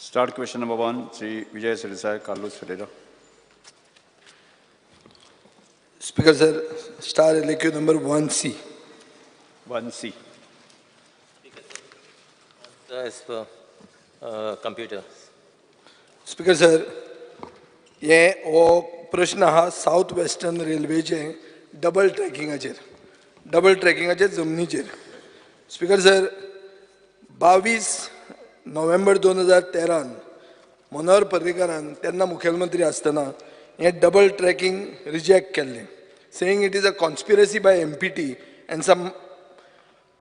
Start question number 1, Sri Vijay Sardesai, Carlos Ferreira. Speaker sir, star LAQ number 1C. 1C. As per computer. Speaker sir, हे हो प्रश्न आहा south western रेल्वेचे double ट्रॅकिंगाचेर, double ट्रॅकिंगाचे जमनीचेर. Speaker sir, 22 नोव्हेंबर 2013 मनोहर पर्रीकारान तेन्ना मुखेलमंत्री आसतना हें डबल ट्रॅकिंग रिजेक्ट केल्लें, saying it is a conspiracy by MPT and some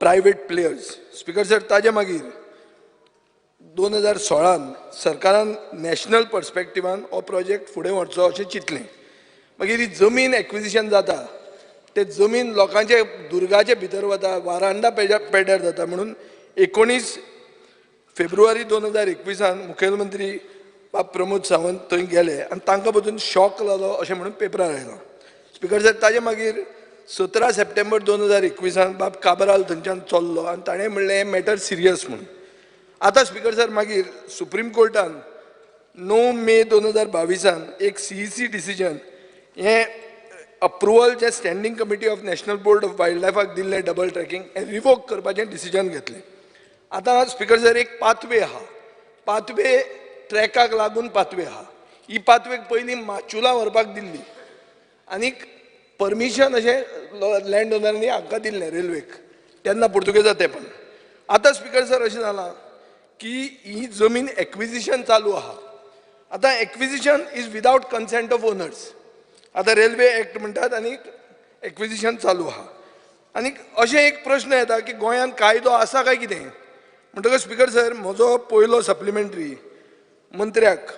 private players. Speaker sir, ताजे मागीर 2016 सरकारान नॅशनल पर्सपेक्टिवान हो प्रोजेक्ट फुडें व्हरचो अशें चिंतलें. मागीर ही जमीन एक्विजिशन जाता, ते जमीन लोकांचे दुर्गाचे भितर वता, वारांडा पेड्यार जाता म्हणून 19 फेब्रुवारी 2021 मुखेलमंत्री बाब प्रमोद सावंत थंय गेले आनी तांकां पसून शॉक जालो अशें म्हणून पेपरार आयलो. स्पीकर सर, ताजे मागीर 17 सप्टेंबर 2021 बाब काबराल थंयच्यान चल्लो आनी ताणें म्हणलें हें मॅटर सिरियस म्हणून. आतां स्पीकर सर, मागीर सुप्रीम कोर्टान 9 मे 2022 एक CEC decision हें अप्रुवल जें standing committee of national board of wild लायफाक दिल्लें डबल ट्रॅकिंग हें रिवोक करपाचें डिसिजन घेतलें. आतां स्पीकर सर, एक पाथवे आहा, पाथवे ट्रॅकाक लागून पाथवे आहा. ही पाथवेक पयलीं माचुला व्हरपाक दिल्ली आनीक परमिशन अशें लँड ओनरांनी हांकां दिल्लें रेल्वेक, तेन्ना पुर्तुगेजा तेंपान. आतां स्पीकर सर, अशें जालां की ही जमीन एक्विजिशन चालू आहा. आतां acquisition is without consent of owners. आतां रेल्वे एक्ट म्हणटात आनी एक्विजिशन चालू आहा. आनी अशें एक प्रश्न येता की गोंयांत कायदो आसा काय कितें. म्हणटकच स्पीकर सर, म्हजो पयलो सप्लिमेंट्री मंत्र्याक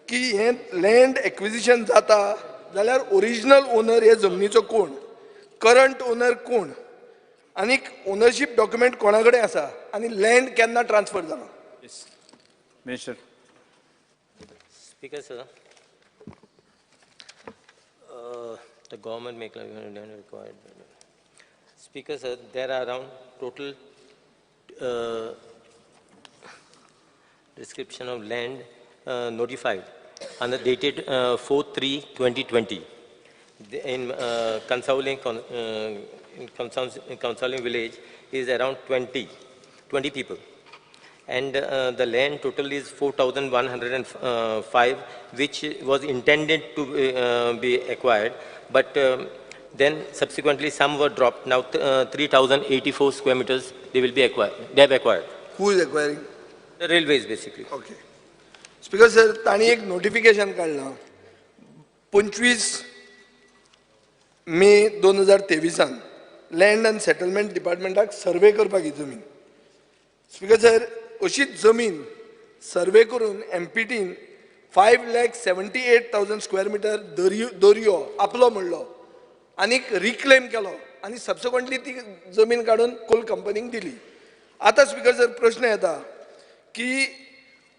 की हें लँड एक्विजिशन जाता जाल्यार ओरिजिनल ओनर हे जमनीचो कोण, करंट ओनर कोण, आनीक ओनरशीप डॉक्युमेंट कोणा कडेन आसा आनी लँड केन्ना ट्रान्सफर जाला. Yes. Minister. Speaker sir, the government may required. Speaker sir, there are around total description of land notified on the dated 4/3/2020 in Cansaulim, in Cansaulim village is around 20 people, and the land total is 4,105, which was intended to be acquired, but then subsequently some were dropped. Now 3,084 square meters they will be acquired. They have acquired. Who is acquiring? The railways basically. Okay. Speaker sir, तांणी एक notification काडलां 25 मे 2023 land and settlement डिपार्टमेंटाक survey करपाक ही जमीन. Speaker sir, अशीच जमीन survey करून MPTन 5,78,000 square metre दर्यो आपलो म्हणलो आनीक रिक्लेम केलो आनी सबसिक्वंटली ती जमीन काडून कोल कंपनीक दिली. आतां स्पीकर सर, प्रश्न येता की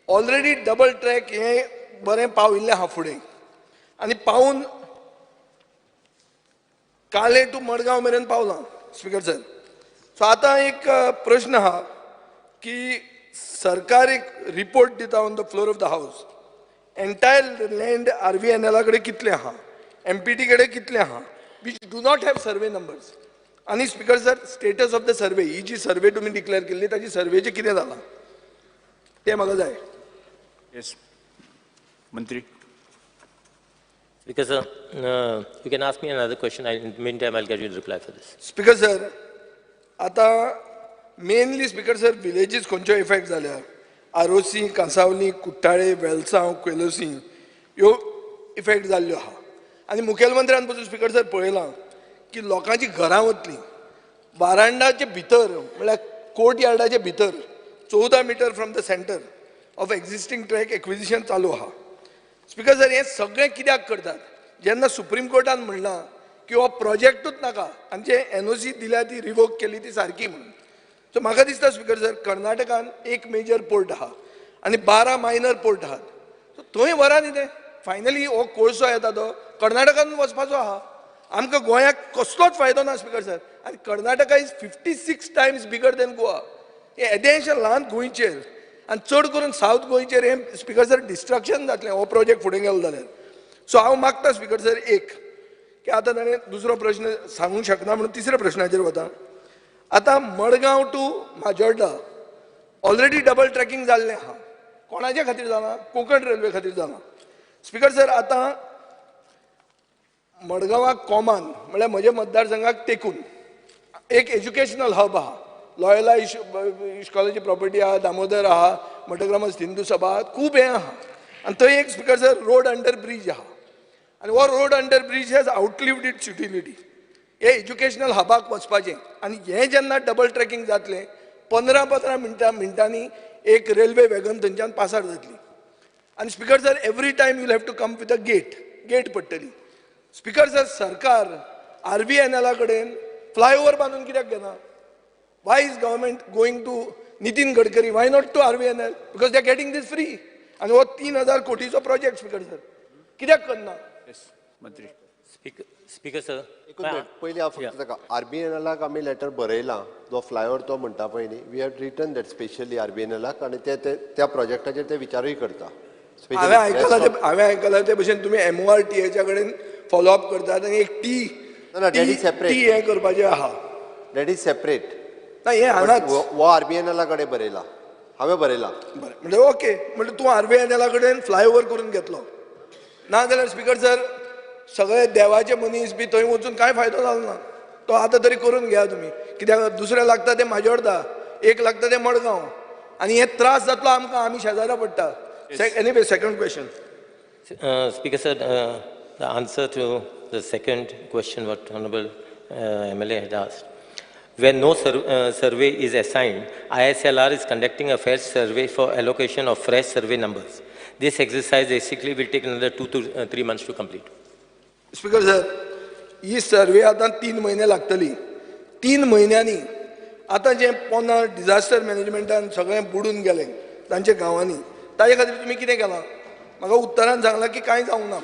ऑलरेडी डबल ट्रॅक हें बरें पाविल्लें आहा फुडें आनी पावून काले टू मडगांव मेरेन पावलां स्पीकर सर. सो आतां एक प्रश्न आहा की सरकार एक रिपोर्ट दिता on the floor of the house, entire land RVNL कडेन कितलें आहा, MPT कडेन कितलें आहा, which do not have survey numbers. आनी speaker sir, status of the survey, ही जी सर्वे तुमी डिक्लेअर केल्ली ताची सर्वेचें कितें जालां तें म्हाका जाय. Yes. Mantri. Speaker sir, you can ask me another question. In the meantime, I'll get you the reply for this. Speaker sir, आतां मेनली स्पीकर सर विलेजीस खंयच्यो इफेक्ट जाल्या, आरोसी, कांसावली, कुट्टाळे, वेलसांव, क्वेलोसी ह्यो इफेक्ट जाल्ल्यो आहा. आनी मुखेलमंत्र्यान पसून स्पीकर सर पळयलां की लोकांची घरां वतलीं, वारांडाचे भितर म्हळ्यार कोर्ट यार्डाचे भितर 14 metre from the centre of existing track acquisition चालू आहा. स्पीकर सर, हें सगळें कित्याक करतात? जेन्ना सुप्रीम कोर्टान म्हणलां की हो प्रोजेक्टूच नाका आनी जे NOC दिल्या ती रिवोक केली ती सारकी म्हणून. सो म्हाका दिसता स्पीकर सर, कर्नाटकान एक मेजर पोर्ट आहा आनी 12 मायनर पोर्ट आहात, सो थंय व्हरा न्ही ते. फायनली हो कोळसो येता तो कर्नाटकान वचपाचो आहा, आमकां गोंयाक कसलोच फायदो ना स्पीकर सर. आनी Karnataka is 56 times bigger than Goa. हें येदेंशें ल्हान गोंयचेर आनी चड करून सावथ गोंयचेर हें स्पिकर सर डिस्ट्रक्शन जातलें हो प्रोजेक्ट फुडें गेलो जाल्यार. सो हांव मागता स्पिकर सर एक की आतां ताणें दुसरो प्रश्न सांगूंक शकना म्हणून तिसऱ्या प्रश्नाचेर वता. आतां Madgaon to Majorda already double tracking जाल्लें आहा. कोणाच्या खातीर जालां? कोंकण रेल्वे खातीर जालां. स्पिकर सर आतां मडगांवाक कॉमान म्हळ्यार म्हज्या मतदारसंघाक तेकून एक एज्युकेशनल हब आहा. लॉयला इश्कॉलाची प्रॉपर्टी आहा, दामोदर आहा, मटग्रामस हिंदू सभा, खूब हें आहा. आनी थंय एक speaker sir road under bridge आहा आनी हो road under bridge has outlived its utility. हे एज्युकेशनल हबाक वचपाचें आनी हें जेन्ना डबल ट्रॅकिंग जातलें 15-15 मिनटांनी एक रेल्वे वॅगन थंयच्यान पासार जातली. आनी speaker sir every time you have to come with a gate, gate पडटली. स्पिकर सर सरकार RVNL कडेन फ्लायओवर बांदून कित्याक घेना? Why is government going to Nitin Gadkari? Why not to RVNL? Because they are getting this free. आनी हो 3,000 कोटीचो project speaker sir कित्याक करना? मंत्री. Speaker sir. एकूच मिनिट, पयलीं हांव फक्त ताका RBNL आमी लेटर बरयलां, जो फ्लायओवर तो म्हणटा पळय न्ही, we have written that specially RBNL आनी ते त्या प्रोजेक्टाचेर ते विचारूय करता. हांवें आयकलां ते भशेन तुमी MORTHA कडेन फॉलोअप करतात आनी एक टी टी हें करपाचें आहा. That is separate. ना हें हांगाच हो RBNL कडेन बरयला, हांवें बरयला. बरें, म्हणजे ओके, म्हणजे तूं RVNL कडेन फ्लायओवर करून घेतलो. ना जाल्यार स्पिकर सर सगळे देवाचे मनीस बी थंय वचून कांय फायदो जालो ना. तो आतां तरी करून घेया तुमी, कित्याक दुसरें लागता तें माजोर्दा, एक लागता तें मडगांव आनी हे त्रास जातलो आमकां, आमी शेजारा पडटा. Anyway, second question. Speaker sir, the answer to the second question what Honorable MLA had asked. When no survey is assigned, ISLR is conducting a fresh survey for allocation of fresh survey numbers. This exercise basically will take another 2 to 3 months to complete. Speaker sir, he survey आतां 3 म्हयने लागतली. 3 म्हयन्यांनी आतां जें पोना disaster मॅनेजमेंटान सगळें बुडून गेलें तांच्या गांवांनी, ताजे खातीर तुमी कितें केलां? म्हाका उत्तरान सांगलां की कांय जावंक ना.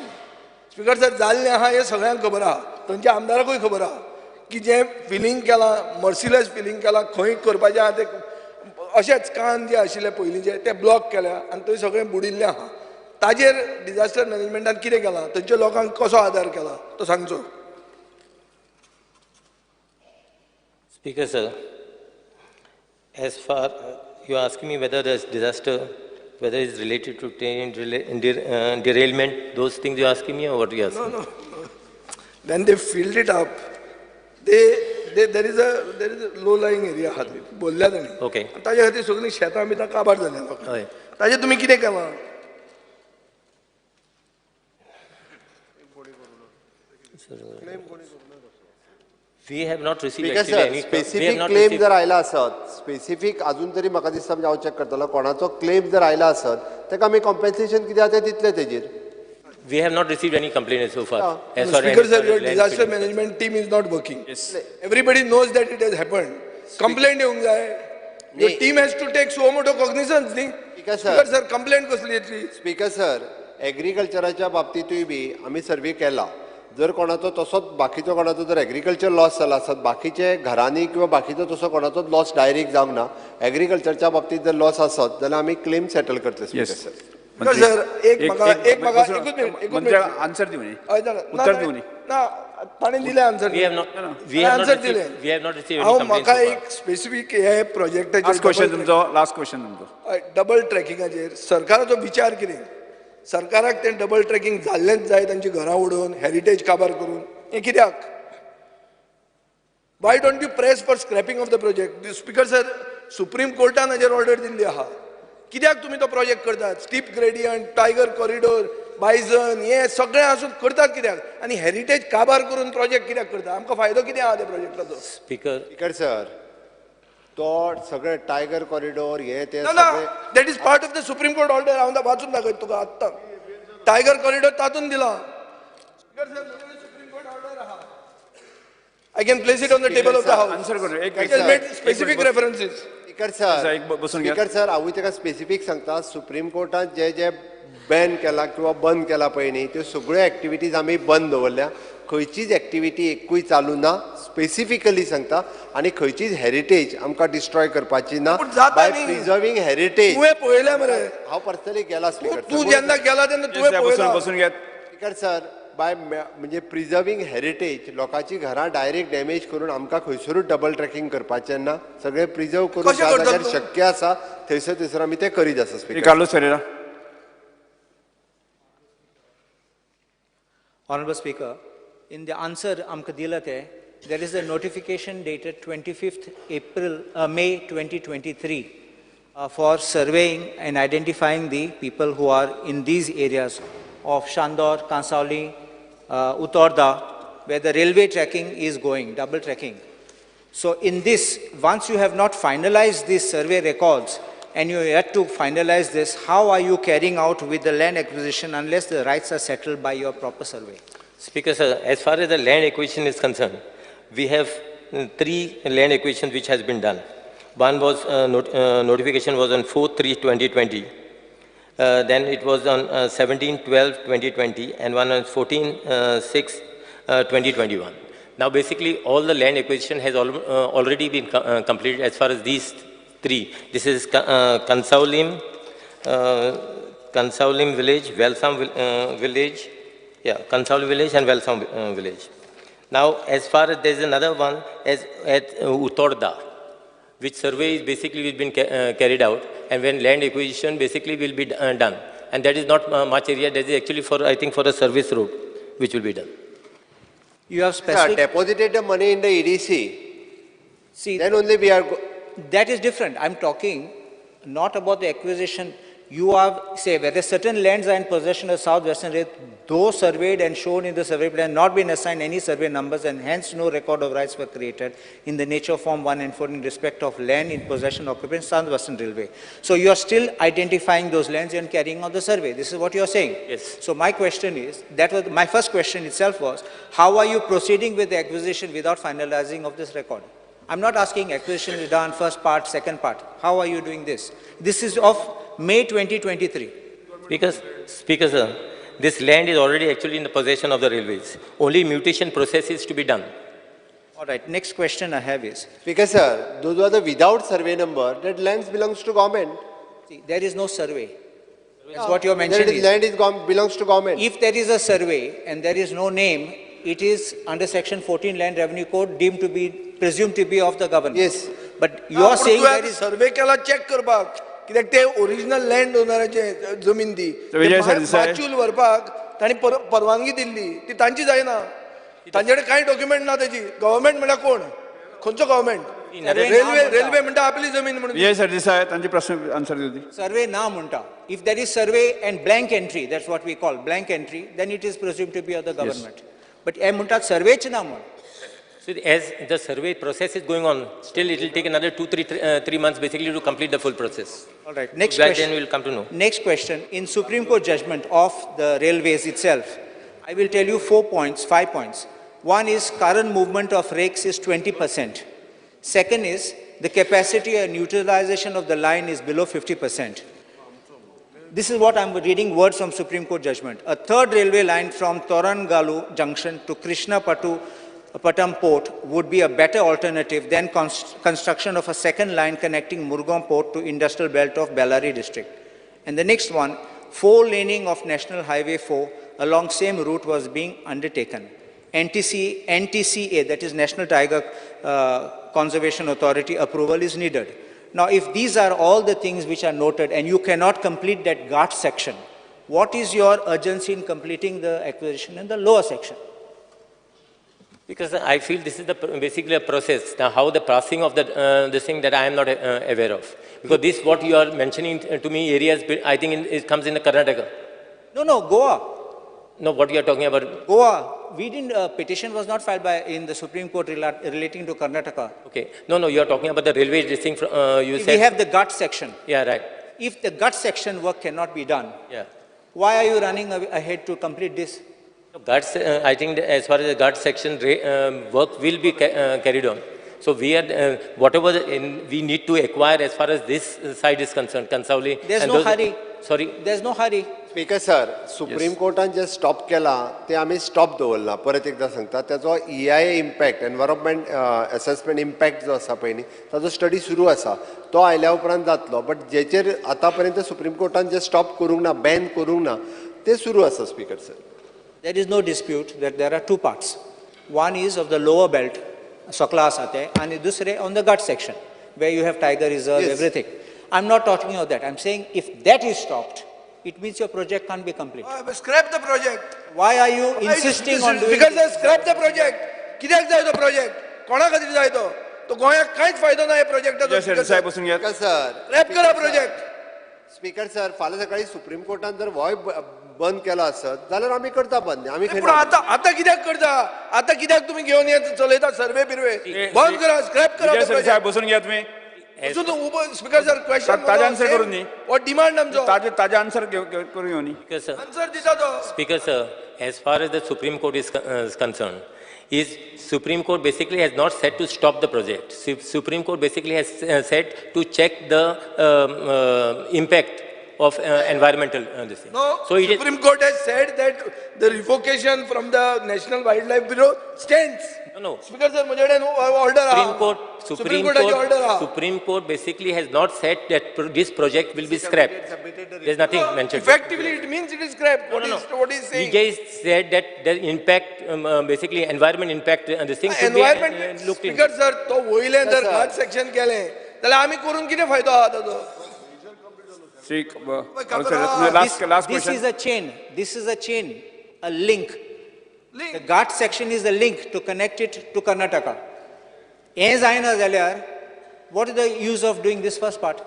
स्पिकर सर जाल्लें आहा हें सगळ्यांक खबर आहा, थंयच्या आमदाराकूय खबर आहा की जें फिलींग केलां, मर्सिलेस फिलींग केलां, खंय करपाचें आहा तें अशेंच कान जे आशिल्ले पयलींचे ते ब्लॉक केल्या आनी थंय सगळें बुडिल्लें आहा. ताजेर डिजास्टर मॅनेजमेंटान कितें केलां, थंयच्या लोकांक कसो आदार केला तो सांगचो. Speaker sir, as far you are asking me whether there is disaster, whether it is related to train derailment, those things you are asking me or what you are asking? No, no. When they filled it up, there is a low-lying area आहा थंय बोल्ल्या तांणी. Okay. ताजे खातीर सगळीं शेतां बितां काबार जाल्या लोकांक. ताजेर तुमी कितें केलां? We have not received actually any specific claim जर आयला आसत, स्पेसिफीक अजून तरी म्हाका दिसता, म्हणजे हांव चॅक करतलो कोणाचो क्लेम जर आयला आसत ताका आमी कॉम्पेन्सेशन कितें आसा तें दितले तेजेर. We have not received any complaint so far. Speaker sir, your disaster management team is not working. Yes. Everybody knows that it has happened. Complaint येवंक जाय. Your team has to take suo motu cognizance न्ही. Speaker sir complaint कसली येतली? Speaker sir, एग्रीकल्चराच्या बाबतींतूय बी आमी survey केला. जर कोणाचो तसोच बाकीचो कोणाचो जर एग्रीकल्चर लॉस जाला आसत, बाकीचे घरांनी किंवा बाकीचो तसो कोणाचोच लॉस डायरेक्ट जावंक ना, एग्रीकल्चरच्या बाबतींत जर लॉस आसत जाल्यार आमी क्लेम सेटल करतले. स्पीकर सर, सर एक म्हाका आन्सर दिवनी, उत्तर दिवनी ना, ताणें दिलें आन्सर. आन्सर दिलें. हांव म्हाका एक स्पेसिफीक हे प्रोजेक्टाचेर क्वेश्चन तुमचो, लास्ट क्वेश्चन तुमचो. डबल ट्रॅकिंगाचेर सरकाराचो विचार कितें? सरकाराक तें डबल ट्रॅकिंग जाल्लेंच जाय, तांची घरां उडोवन हेरिटेज काबार करून, हें कित्याक? Why don't you press for scrapping of the project? Speaker sir, supreme कोर्टान हाजेर ऑर्डर दिल्ली आहा. कित्याक तुमी तो प्रोजेक्ट करतात? Steep gradient, tiger corridor, bison, हें सगळें आसून करतात कित्याक? आनी हेरिटेज काबार करून प्रोजेक्ट कित्याक करता? आमकां फायदो कितें आहा त्या प्रोजेक्टाचो? स्पीकर सर, तो सगळे टायगर कॉरिडोर हे ते ना, that is part of the supreme court order. हांव वाचून दाखयता तुका आत्तां. टायगर कॉरिडोर तातूंत दिला. सुप्रीम कोर्ट ऑर्डर आहा. I can place it on the table of the house. Answer करू. It has made specific references. Speaker sir, speaker sir, हांवूय ताका स्पेसिफीक सांगता. सुप्रीम कोर्टान जे जे बॅन केला किंवा बंद केला पळय न्ही, त्यो सगळ्यो एक्टिविटीज आमी बंद दवरल्या. खंयचीच एक्टिविटी एकूय चालू ना, स्पेसिफिकली सांगता. आनी खंयचीच हेरिटेज आमकां डिस्ट्रॉय करपाची ना बाय प्रिजर्विंग हेरिटेज. तुवें पळयलें मरे? हांव पर्सनली गेला स्पीकर. तूं जेन्ना गेला तेन्ना तुवें पळयलां. बसून घेत स्पीकर सर, बाय म्हणजे प्रिजर्विंग हेरिटेज लोकांची घरां डायरेक्ट डॅमेज करून आमकां खंयसरूच डबल ट्रॅकिंग करपाचें ना. सगळें प्रिजर्व करून ज्या जाग्यार शक्य आसा थंयसर थंयसर आमी तें करीत आसा. Speaker Carlos Ferreira. Honorable Speaker, in the answer आमकां दिला तें, there is a notification dated 25th May 2023 for surveying and identifying the people who are in these areas of Chandor, Cansaulim, Utorda, where the railway tracking is going, double tracking. So in this, once you have not finalized these survey records and you yet to finalize this, how are you carrying out with the land acquisition unless the rights are settled by your proper survey? Speaker sir, as far as the land acquisition is concerned, we have 3 land acquisitions which has been done. One was notification was on 4/3/2020. Then it was on 17/12/2020 and one on 14/6/2021. Now basically all the land acquisition has already been completed as far as these 3. This is Cansaulim, Cansaulim village, Velsam village, yeah, Cansaulim village and Velsam village. Now as far as there is another one as at Utorda, which survey is basically been carried out, and when land acquisition basically will be done, and that is not much area. That is actually for, I think, for a service road which will be done. You have specific deposited the money in the EDC. See, then only we are. That is different. I am talking not about the acquisition. You have, say, whether certain lands are in possession of South Western Railway, though surveyed and shown in the survey plan, not been assigned any survey numbers, and hence no record of rights were created in the nature of Form 1 and 4 in respect of land in possession occupying South Western Railway. So you are still identifying those lands and carrying out the survey. This is what you are saying. Yes. So my question is, that was my first question itself was, how are you proceeding with the acquisition without finalizing of this record? I'm not asking acquisition is done, first part, second part. How are you doing this? This is of May 2023. Because, Speaker sir, this land is already actually in the possession of the railways. Only mutation process is to be done. All right, next question I have is. Speaker sir, those are the without survey number, that land belongs to government. See, there is no survey. That's what you are mentioning. Land is belongs to government. If there is a survey and there is no name, it is under section 14 Land Revenue Code deemed to be, presumed to be of the government. Yes. But you are saying there is... Survey केला check करपाक कित्याक ते original land ओनराचे जमीन ती माचूल व्हरपाक तांणी परवानगी दिल्ली ती तांची जायना. तांचे कडेन कांय डॉक्युमेंट ना तेजी. गव्हर्मेंट म्हणल्यार कोण, खंयचो गव्हर्मेंट? रेल्वे, रेल्वे म्हणटा आपली जमीन म्हणून. विजय सरदेसाय तांचे प्रश्न आन्सर दिवती. सर्वे ना म्हणटा. If there is survey and blank entry, that's what we call blank entry, then it is presumed to be of the government. But हे म्हणटात सर्वेच ना म्हण. So as the survey process is going on, still it will take another 2-3 months basically to complete the full process. All right. Next question. Then we will come to know. Next question. In Supreme Court judgment of the railways itself, I will tell you 4 points, 5 points. One is current movement of rakes is 20%. Second is the capacity and utilization of the line is below 50%. This is what I'm reading words from Supreme Court judgment. A third railway line from Torangalu Junction to Krishnapatnam Port would be a better alternative than construction of a second line connecting Murgaon Port to industrial belt of Bellary district. And the next one, 4-laning of National Highway 4 along same route was being undertaken. NTCA, that is National Tiger Conservation Authority approval is needed. Now, if these are all the things which are noted and you cannot complete that Ghat section, what is your urgency in completing the acquisition in the lower section? Because I feel this is the basically a process. Now, how the passing of the this thing that I am not aware of. Because this what you are mentioning to me areas, I think it comes in the Karnataka. No, no, Goa. No, what you are talking about? Goa. We didn't, petition was not filed by in the Supreme Court relating to Karnataka. Okay. No, no, you are talking about the railway this thing. You said we have the Ghat section. Yeah, right. If the Ghat section work cannot be done, yeah, why are you running ahead to complete this? Ghats, I think as far as the Ghat section work will be carried on. So we are, whatever we need to acquire as far as this side is concerned, Cansaulim. There's no hurry. Sorry. There's no hurry. Speaker sir, supreme कोर्टान J stop केला ते आमी stop दवरला. परत एकदा सांगता, ताजो EIA impact, environment assessment impact जो आसा पळय न्ही, ताजो स्टडी सुरू आसा, तो आयल्या उपरांत जातलो. बट जेचेर आतां पर्यंत सुप्रीम कोर्टान जे स्टॉप करूंक ना, बॅन करूंक ना, ते सुरू आसा. Speaker sir, There is no dispute that there are two parts. One is of the lower belt, Sokla आसा ते, आनी दुसरे on the Ghat section, where you have tiger reserve, everything. I'm not talking of that. I'm saying if that is stopped, it means your project can't be complete. Scrap the project. Why are you insisting on doing because this? Scrap the project. कित्याक जाय तो project? कोणा खातीर जाय तो? तो गोंयाक कांयच फायदो ना ह्या प्रोजेक्टाचो. विजय सरदेसाय बसून घेयात. स्पीकर सर, स्क्रॅप करा प्रोजेक्ट. स्पीकर सर, फाल्यां सकाळी सुप्रीम कोर्टान जर होय बंद केला आसत जाल्यार आमी करता बंद. आमी पूण आतां आतां कित्याक करता? आतां कित्याक तुमी घेवन येत चलयता सर्वे बिर्वे? बंद करा, स्क्रॅप करा विजय तो सरदेसाय प्रोजेक्ट. बसून घेयात तुमी. स्पीकर सर, क्वेश्चन ताजे आन्सर करून न्ही. हो डिमांड आमचो. ताजे ताजे आन्सर करून घेवनी. Speaker sir, answer दिता तो. Speaker sir, as far as the Supreme Court is concerned, is Supreme Court basically has not said to stop the project. Supreme Court basically has said to check the impact of environmental this thing. No, so it is Supreme Court has said that the revocation from the National Wildlife Bureau stands. No. Speaker sir, म्हजे कडेन order आहा. Supreme Court, Supreme Supreme Courtaची order Court, आहा. Supreme Court basically has not said that this project will be scrapped. There's nothing mentioned. Effectively, it means it is scrapped. What No, no, is what is He saying? just said that the impact, basically environment impact, this thing should be Environment, looked into. Speaker sir, तो वयल्यान जर Sir. घाट section केलें जाल्यार आमी करून कितें फायदो आहा ताचो? Shri Kabra. Last last This question. is a chain. This is a chain, a link. Link. The Ghat section is a link to connect it to Karnataka. हें जायना जाल्यार what is the use of doing this first part?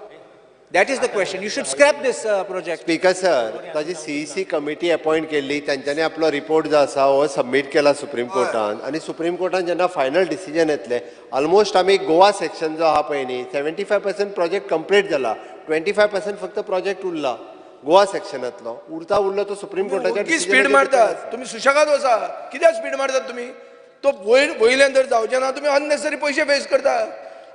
That is the question. You should scrap this project. Speaker sir, ताजी CEC committee appoint केल्ली, तांच्यांनी आपलो report जो आसा हो सबमीट केला सुप्रीम कोर्टान, आनी सुप्रीम कोर्टान जेन्ना फायनल डिसिजन येतलें, ऑलमोस्ट आमी गोवा सेक्शन जो आहा पळय न्ही, 75% प्रोजेक्ट कंप्लीट जाला, 25% फक्त प्रोजेक्ट उरला गोवा सेक्शनांतलो. उरता उरलो तो सुप्रीम कोर्टाच्या की स्पीड मारतात तुम्ही, सुशेगाद वचा. कित्याक स्पीड मारतात तुम्ही? तो वयर वयल्यान जर जावचे ना, तुमी अननेसेसरी पयशे वेस्ट करता.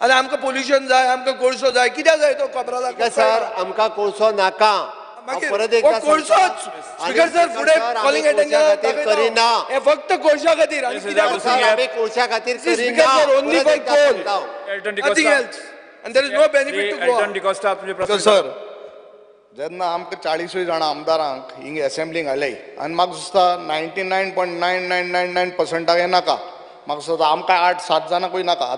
आनी आमकां पोल्युशन जाय, आमकां कोळसो जाय. कित्याक जाय तो कबराला? सर, आमकां कोळसो नाका. हांव मागीर परत एकदा कोळसोच. स्पीकर सर, फुडें कॉलिंग अटेन्शन करिना. हे फक्त कोळशा खातीर आनी कित्याक? सर, आमी कोळशा खातीर स्पीकर करिना. Sir, only परत फॉर एकदा कोल, सांगता हांव. Elton nothing D'Costa. Else, and there is no benefit to Goa. Elton D'Costa, तुमचे प्रश्न. सर, जेन्ना आमकां 40 जाणां आमदारांक हिंग एसेंब्लींक हाडले आनी म्हाका दिसता 99.9999 पर्संटाक हें नाका. म्हाका दिसता आमकां 8-7 जाणांकूय नाका,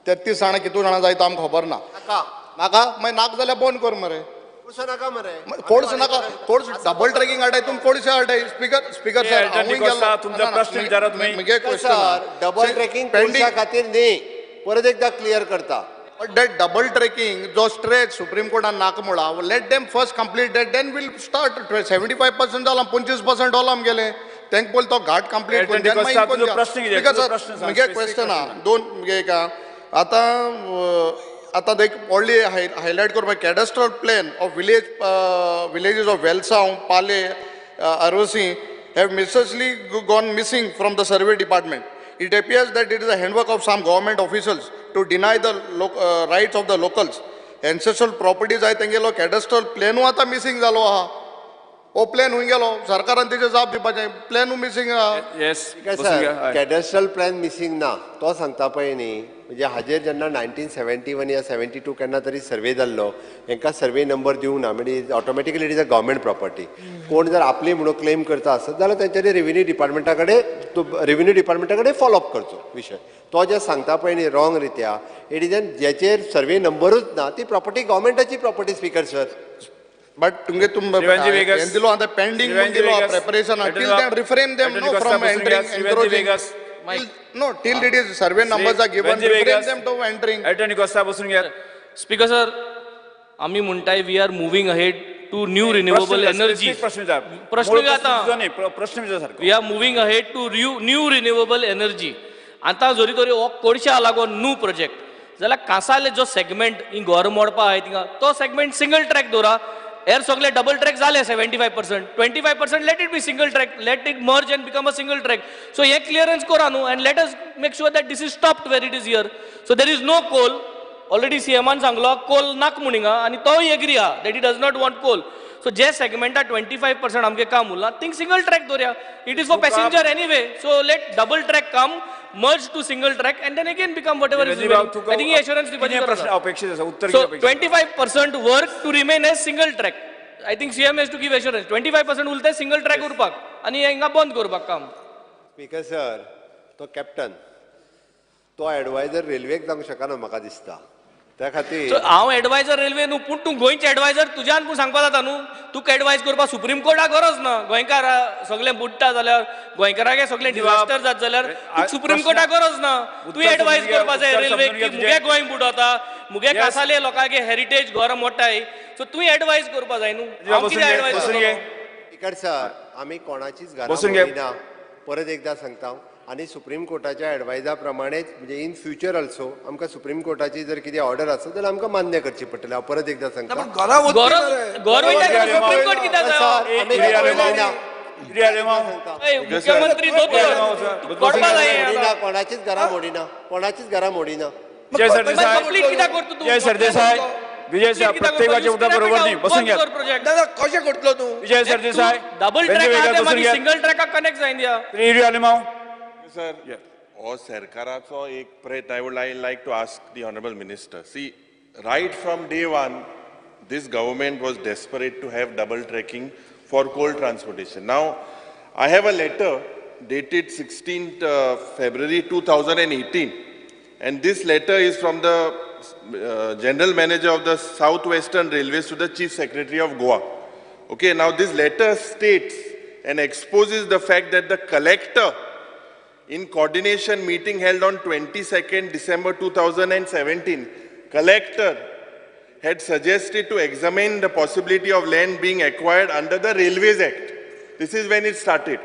33 जाणां कितू जाणां जाय तो आमकां खबर ना. नाका. नाका मागीर नाका जाल्यार बंद कर मरे. कोळसो नाका मरे. कोळसो नाका, कोळसो डबल ट्रेकिंग हाडाय तुमी, कोळशे हाडाय. स्पीकर, स्पीकर सर, एल्टन हांवूय डिकोस्टा, गेल्लो. तुमचा ना, ना, प्रश्न विचारा तुम्ही. म्हगे सर, डबल ट्रेकिंग कोळशा खातीर न्ही, परत एकदा क्लियर करता. But that double trekking, जो स्ट्रेच सुप्रीम कोर्टान नाका म्हळा, let them first complete that, then we'll start. 75% जाला, 25% होला आमगेले. तेंक पयलीं तो घाट कंप्लीट एल्टन डिकोस्टा, तुजो प्रश्न कितें? तुजो प्रश्न सांग, म्हगे specific question आहा प्रश्न. दोन म्हगे एक आहा. आतां आतां देख व्हडली हायलायट करपाक cadastral plan of villages of Velsao, Pale, Arossim have mysteriously gone missing from the survey department. It appears that it is a handwork of some government officials to deny the rights of the locals. Ancestral properties आहाय तेंगेलो cadastral प्लॅनू आतां missing जालो आहा. हो plan हुंय गेलो? सरकारान तेजेर जाप दिवपाचें. प्लॅनू मिसींग आहा. येस, बसून सर, घ्या. हय. कॅडस्ट्रल प्लॅन मिसींग ना, तो सांगता पळय न्ही, म्हणजे हाजेर जेन्ना 1971 या 72 केन्ना तरी सर्वे जाल्लो, हेंकां सर्वे नंबर दिवंक ना, म्हणजे automatically it is a government property. कोण जर आपली म्हणून क्लेम करता आसत जाल्यार तेंच्यांनी रेव्हेन्यू डिपार्टमेंटा कडेन, रेव्हेन्यू डिपार्टमेंटा कडेन फॉलोअप करचो विशय. तो जे सांगता पळय न्ही रॉंग रित्या, it is an जेचेर सर्वे नंबरूच ना, ती प्रॉपर्टी गव्हर्मेंटाची प्रॉपर्टी. स्पीकर सर, बट तुमगे तुम Rivenji Vegas. हें दिलो आतां पेंडींग म्हणून Rivenji दिलो Vegas. Preparation Elton till then refrain them Elton no D'Costa from बसून घ्या. Entering, Rivenji encroaching. Vegas. No, till it is survey numbers are given, Rivenji refrain Vegas. them to entering. Elton D'Costa बसून घ्या. Speaker sir, आमी म्हणटाय we are moving ahead to new renewable energy. प्रश्न विचार. प्रश्न मूळ आता. तुजो न्ही, प्रश्न विचार सारको. We are moving ahead to new renewable energy. आतां जरी तरी हो कोळशा लागून न्यू प्रोजेक्ट जाल्यार कांसाले जो सेगमेंट ही घर मोडपा आहाय थिंगा, तो सेगमेंट सिंगल ट्रॅक दवरा. हेर सगळे डबल ट्रॅक जाले 75%, 25% let it be single track, let it merge and become a single track. So हें क्लियरन्स करा न्हू, and let us make sure that this is stopped where it is here. So there is no coal. Already सीएमान सांगलो कोल नाक म्हूण हिंगा, आनी तोय agree आहा that he does not want coal. So जे सेगमेंटा 25% आमगे काम उरलां थिंग सिंगल ट्रॅक दवरया. It is for passenger anyway, so let double track come merge to single track and then again become whatever is. I think he assurance दिवपाची प्रश्न अपेक्षित आसा उत्तर. So 25% work to remain as single track. I think CM has to give assurance. 25% उरता single track उरपाक आनी हिंगा बंद करपाक काम. स्पीकर सर, तो कॅप्टन तो एडवायजर रेल्वेक जावंक शकना म्हाका दिसता. त्या खातीर हांव एडवायजर रेल्वे न्हू, पूण तूं गोंयचे एडवायजर तुज्यान पूण सांगपा जाता न्हू. तुका एडवायज करपाक सुप्रीम कोर्टाक गरज ना. गोंयकार सगळें बुडटा जाल्यार, गोंयकाराक सगळें डिजास्टर जात जाल्यार सुप्रीम कोर्टाक गरज ना. तूं एडवायज करपा जाय रेल्वेक की मुगे गोंय बुडोता, मुगे कासाले लोकांगे हेरिटेज घर मोडटाय. सो तूं एडवायज करपा जाय न्हू. हांव कितें एडवायज करतलो? स्पीकर सर, आमी कोणाचीच घरां मोडिना, परत एकदां सांगता. आनी सुप्रीम कोर्टाच्या एडवायजा प्रमाणेच म्हणजे इन फ्युचर ऑल्सो आमकां सुप्रीम कोर्टाची जर कितें ऑर्डर आसत जाल्यार आमकां मान्य करची पडटली. हांव परत एकदां सांगता. कोणाचीच घरां मोडिना, कोणाचीच घरां मोडिना. विजय सरदेसाय, विजय साहेब, प्रत्येकाचे उठा बरोबर न्ही, बसून घ्या. दादा कशें करतलो तूं? Vijay Sardesai, double track single ट्रॅकाक कनेक्ट जायन दिया. सर, हो सरकाराचो एक प्रयत्न. I would like to ask the honourable minister. See, right from day one this government was desperate to have double tracking for coal transportation. Now I have a letter dated 16th February 2018, and this letter is from the General Manager of the South Western Railways to the Chief Secretary of Goa. Okay, now this letter states and exposes the fact that the collector, in coordination meeting held on 22nd December 2017, collector had suggested to examine the possibility of land being acquired under the Railways Act. This is when it started.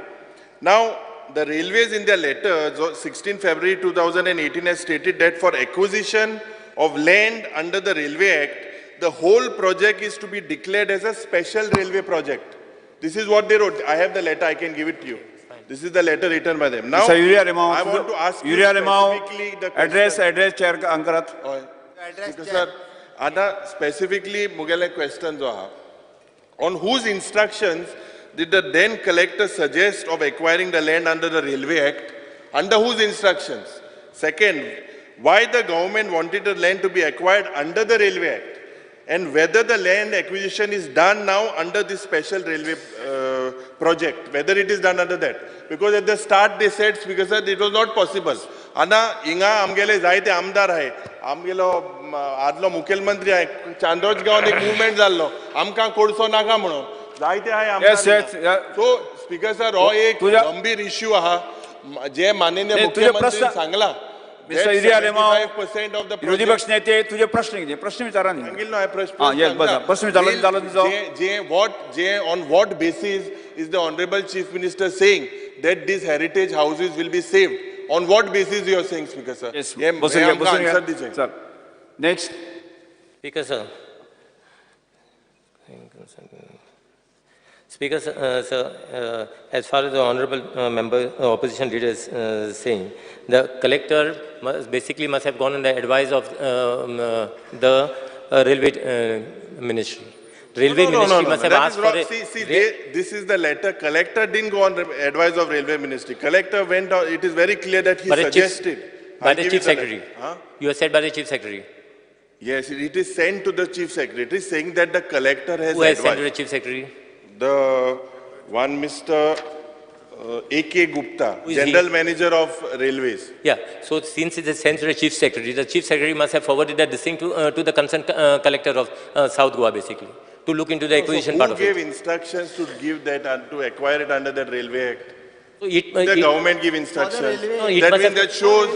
Now, the railways in their letter, 16 February 2018, has stated that for acquisition of land under the Railway Act, the whole project is to be declared as a special railway project. This is what they wrote. I have the letter, I can give it to you. This is the letter written by them. Now, I want to ask you specifically the question. Address chair ankarat. Sir, आता specifically mugele question jo aha. On whose instructions did the then collector suggest of acquiring the land under the Railway Act? Under whose instructions? Second, why the government wanted the land to be acquired under the Railway Act? And whether the land acquisition is done now under this special railway project, whether it is done under that. Because at the start they said, Speaker sir, it was not possible. Ana, inga amgele जायते आमदार आहे, आमगेलो आदलो मुख्यमंत्री आहे, चांदोज गांवांत एक movement जाल्लो, आमकां कोडसो नाका म्हणून जायते आहे आमदार. सो स्पीकर सर, हो एक गंभीर इश्यू आहा जे माननीय मुख्यमंत्री सांगला. 75% of the विरोधी पक्ष नेते, तुझे प्रश्न कितें? प्रश्न विचारा न्ही. प्रश्न विचारलो. On what basis is the honourable chief minister saying that these heritage houses will be saved? On what basis you are saying, Speaker sir? Answer दिचें. Next. Speaker sir. Speaker sir, as far as the honourable member, opposition leader is saying, the collector must have gone on the advice of the railway ministry. Railway ministry must have asked for it. See, this is the letter. Collector didn't go on advice of railway ministry. Collector went on. It is very clear that he suggested. By the chief secretary. Huh? You have said by the chief secretary. Yes, it is sent to the chief secretary saying that the collector has. Who has sent to the chief secretary? The one Mr. A.K. Gupta, General Manager of Railways. Yeah, so since it is sent to the Chief Secretary, the Chief Secretary must have forwarded that this thing to the concerned collector of South Goa, basically, to look into the acquisition part of it. Who gave instructions to give that and to acquire it under that Railway Act? So the government give instructions. No, that means that shows.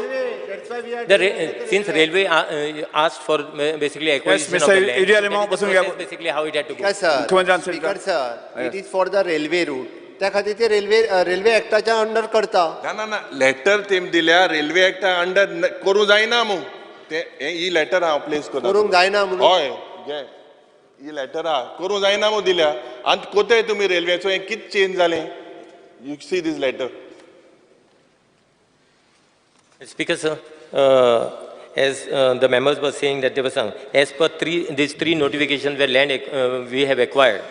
Since railway asked for basically acquisition of the land, that is basically how it had to go. Speaker sir, it is for the railway route. त्या खातीर ते railway ऍक्टाच्या under करता. ना ना ना, letter तेम दिल्या railway ऍक्टा under करूं जायना मू. ते ही लेटर हांव प्लेस करता. करूंक जायना म्हणून. हय, घे ही लेटर आहा, करूं जायना मू दिल्या. आनी कोतय तुमी रेल्वेचो हें कितें चेंज जालें? You see this letter. Speaker sir, as the members were saying that there was some, as per these three notifications where land we have acquired,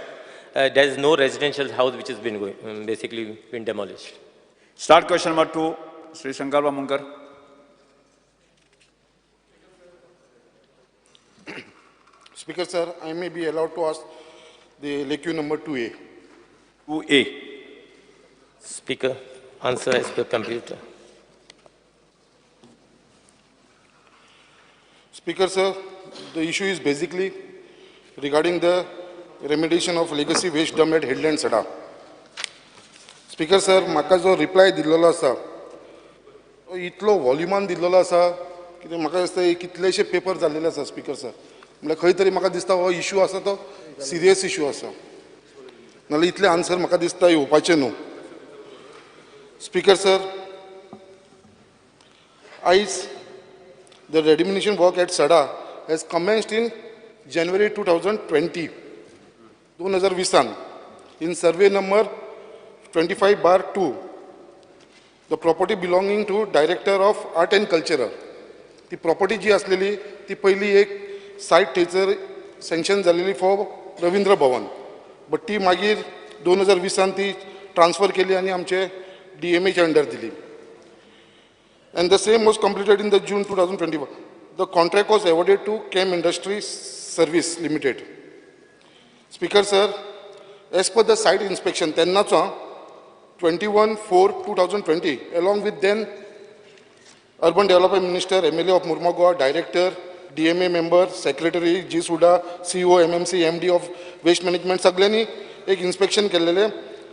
There is no residential house which has been going, basically been demolished. Start question number 2, Shri Shankar Amonkar. Speaker sir, I may be allowed to ask the LAQ number 2A. 2A. Speaker, answer as per computer. Speaker sir, the issue is basically regarding the remediation of legacy waste dump at Headland Sada. Speaker sir, म्हाका जो reply दिल्लो आसा तो इतलो वॉल्युमान दिल्लो आसा कितें म्हाका दिसता कितलेशे पेपर जाल्लेले आसा. स्पीकर सर, म्हणल्यार खंय तरी म्हाका दिसता हो इशू आसा तो सिरियस इशू आसा, नाल्यार इतले आन्सर म्हाका दिसता येवपाचें न्हू. स्पीकर सर, आयज the remediation work at Sada has commenced in January 2020, 2020, in survey number 25/2, the property belonging to Director of Art and Cultural. ती property जी असलेली ती पहिली एक सायट थंयसर सँक्शन जालेली फॉर रवींद्र भवन, बट ती मागीर 2020 ती ट्रान्सफर केली आनी आमचे DMA च्या अंडर दिली. And the same was completed in the June 2021. The contract was awarded to Chem Industries Service Limited. Speaker sir, as per the site inspection, तेन्नाचो 21/4/2020, along with then Urban Development Minister, MLA of Murmagaon, Director, DMA member, Secretary, G SUDA, CEO, MMC, MD of Waste Management, सगळ्यांनी एक inspection केलेलें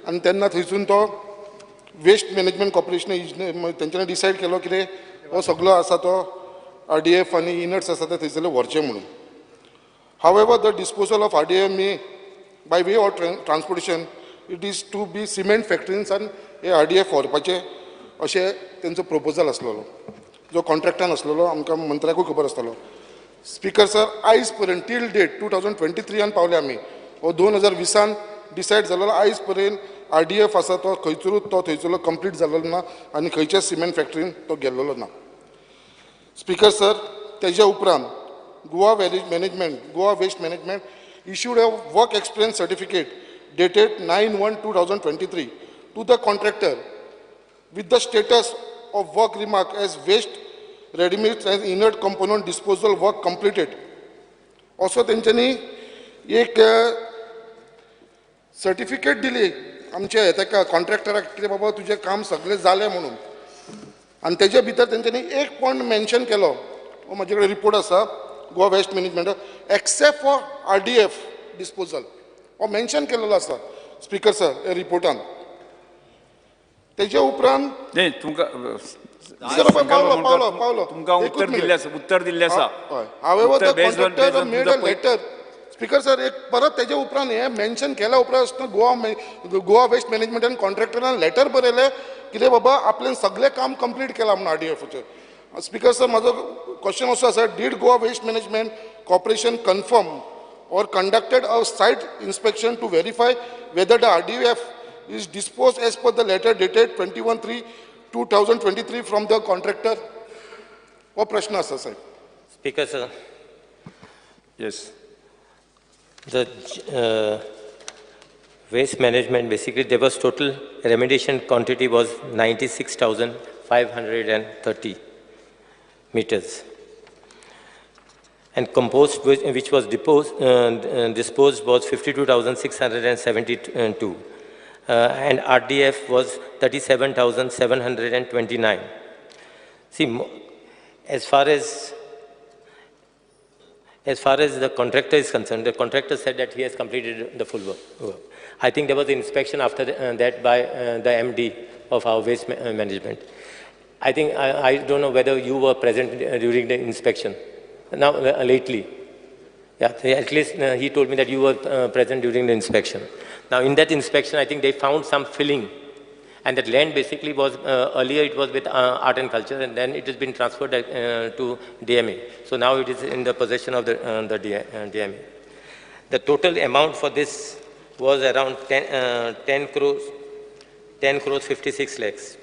आनी तेन्ना थंयसून तो waste management corporation तेंच्यांनी decide केलो कितें हो सगळो आसा तो RDF आनी इनर्ट्स आसा ते थंयसरले व्हरचे म्हणून. However, the disposal of RDF may by way of transportation it is to be cement फॅक्टरींसान hey RDF व्हरपाचें अशें तेंचो प्रपोजल आसलेलो, जो कॉन्ट्रॅक्टान आसलेलो, आमकां मंत्र्याकूय खबर आसतालो. स्पीकर सर, आयज पर्यंत टील डेट 2023 पावले आमी, हो 2020 डिसायड जालेलो, आयज पर्यंत RDF आसा तो खंयसरूच तो थंयसरलो कंप्लीट जालेलो ना आनी खंयच्याच सिमेंट फॅक्टरीन तो गेल्लो ना. स्पीकर सर, तेज्या उपरांत Goa waste management issued a work experience certificate dated 9/1/2023 to the contractor with the status of work remark as waste ready-mix and inert component disposal work completed. Also तेंच्यांनी एक certificate दिली आमचे ताका कॉन्ट्रॅक्टराक कितें बाबा तुजें काम सगळें जालें म्हणून, आनी तेजे भितर तेंच्यांनी एक पॉयंट मेन्शन केलो, हो म्हाजे कडेन रिपोर्ट आसा Goa waste management, except for RDF disposal हो मेन्शन केलेलो आसा. स्पीकर सर, ह्या रिपोर्टान तेजे उपरांत तुमकां पावलो पावलो तुमकां उत्तर दिल्लें आसा, उत्तर दिल्लें आसा. However, the contractor made a letter. Speaker sir, एक परत तेजे उपरांत हें मेन्शन केल्या उपरांत गोवा वेस्ट मॅनेजमेंटान कॉन्ट्रॅक्टरान लेटर बरयलें कितें बाबा आपल्यान सगळें काम कंप्लीट केलां म्हणून RDFचें. स्पीकर सर, म्हाजो क्वेश्चन असो आसा, did Goa waste management corporation confirm or conducted a site inspection to verify whether the RDF is disposed as per the letter dated 21/3/2023 from the contractor? हो प्रश्न आसा साहेब. Speaker sir. Yes. The waste management, basically there was total remediation quantity was 96,530 meters. And compost which was disposed was 52,672. And RDF was 37,729. See, as far as the contractor is concerned, the contractor said that he has completed the full work. I think there was an inspection after that by the MD of our waste management. I think, I don't know whether you were present during the inspection. Now, lately. Yeah, at least he told me that you were present during the inspection. Now, in that inspection, I think they found some filling. And that land basically was, earlier it was with Art and Culture, and then it has been transferred to DMA. So now it is in the possession of the DMA. The total amount for this was around 10 crores 56 lakhs.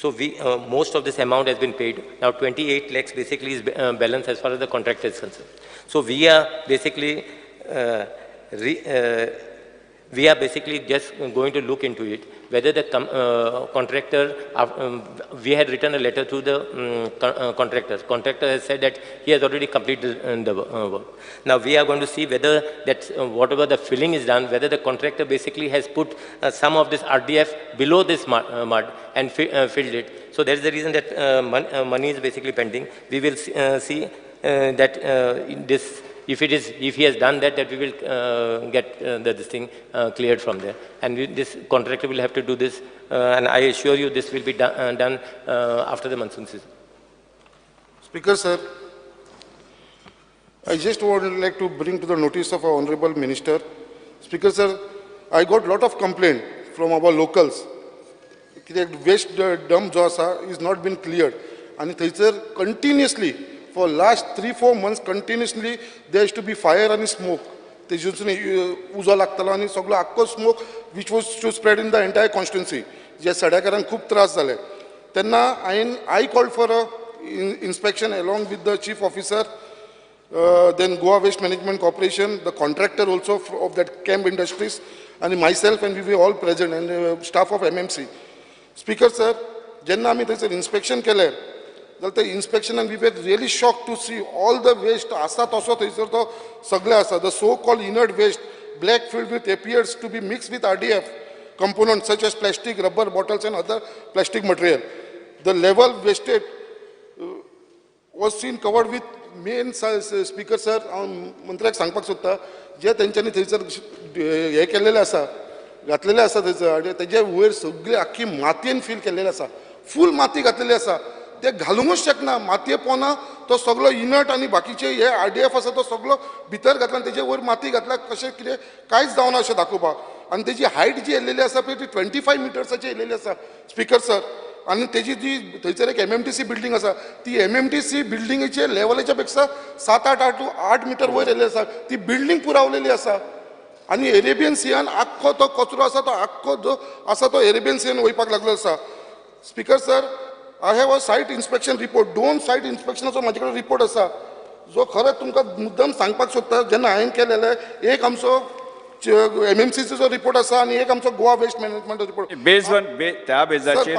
So we, most of this amount has been paid. Now 28 lakhs basically is balance as far as the contractor is concerned. So we are basically We are basically just going to look into it, whether the contractor, we had written a letter to the contractor. Contractor has said that he has already completed the work. Now we are going to see whether that whatever the filling is done, whether the contractor basically has put some of this RDF below this mud and filled it. So that is the reason that money is basically pending. We will see that in this. If it is, if he has done that, that we will get this thing cleared from there, and this contractor will have to do this. And I assure you, this will be done after the monsoon season. Speaker, sir, I just would like to bring to the notice of our honorable minister. Speaker, sir, I got lot of complaint from our locals. Waste dump जो आसा is not been cleared, and थंयसर continuously. For last 3-4 months continuously there used to be fire and smoke. तेजून उजो लागतालो आनी सगळो आख्खो smoke which was to spread in the entire constituency. जे सड्याकारांक खूब त्रास जाले. तेन्ना हांवें I called for a inspection along with the chief officer, then Goa Waste Management Corporation, the contractor also of that Camp Industries, and myself, and we were all present, and staff of MMC. Speaker sir, जेन्ना आमी थंयसर inspection केलें जाल्यार ते इन्स्पेक्शनान we were really shocked to see all the waste आसा तसो थंयसर तो सगळें आसा. The so called inert waste black filled with appears to be mixed with RDF components such as plastic, rubber bottles and other plastic material. The level wasted was seen covered with main. Speaker sir, हांव मंत्र्याक सांगपाक सोदता जे तेंच्यांनी थंयसर हें केल्लेलें आसा, घातलेलें आसा थंयसर, आनी तेजे वयर सगळी आख्खी मातयेन फील केल्लेलें आसा, फूल माती घातलेली आसा. ते घालूंकच शकना, मातये पोना तो सगळो इनर्ट आनी बाकीचे हे RDF आसा तो सगळो भितर घातला आनी तेजे वयर माती घातला, कशें कितें कांयच जावना अशें दाखोवपाक. आनी तेजी हायट जी येयलेली आसा पळय ती 25 मिटर्साची येयलेली आसा स्पीकर सर. आनी तेजी जी थंयसर एक MMTC building आसा ती MMTC बिल्डिंगेचे लेवलाच्या पेक्षा 7-8 मिटर वयर येयलेली आसा, ती बिल्डींग पुरावलेली आसा. आनी एरेबियन सियान आख्खो तो कचरो आसा तो आख्खो जो आसा तो एरेबियन सियान वयपाक लागलो आसा. Speaker sir, I have a site inspection report, दोन सायट इन्स्पेक्शनाचो म्हाजे कडेन रिपोर्ट आसा जो खरें तुमकां मुद्दम सांगपाक सोदता. जेन्ना हांवें केलेलें एक आमचो MMCचो रिपोर्ट आसा आनी एक आमचो गोवा वेस्ट मॅनेजमेंट रिपोर्ट. बेज वन त्या बेजाचेर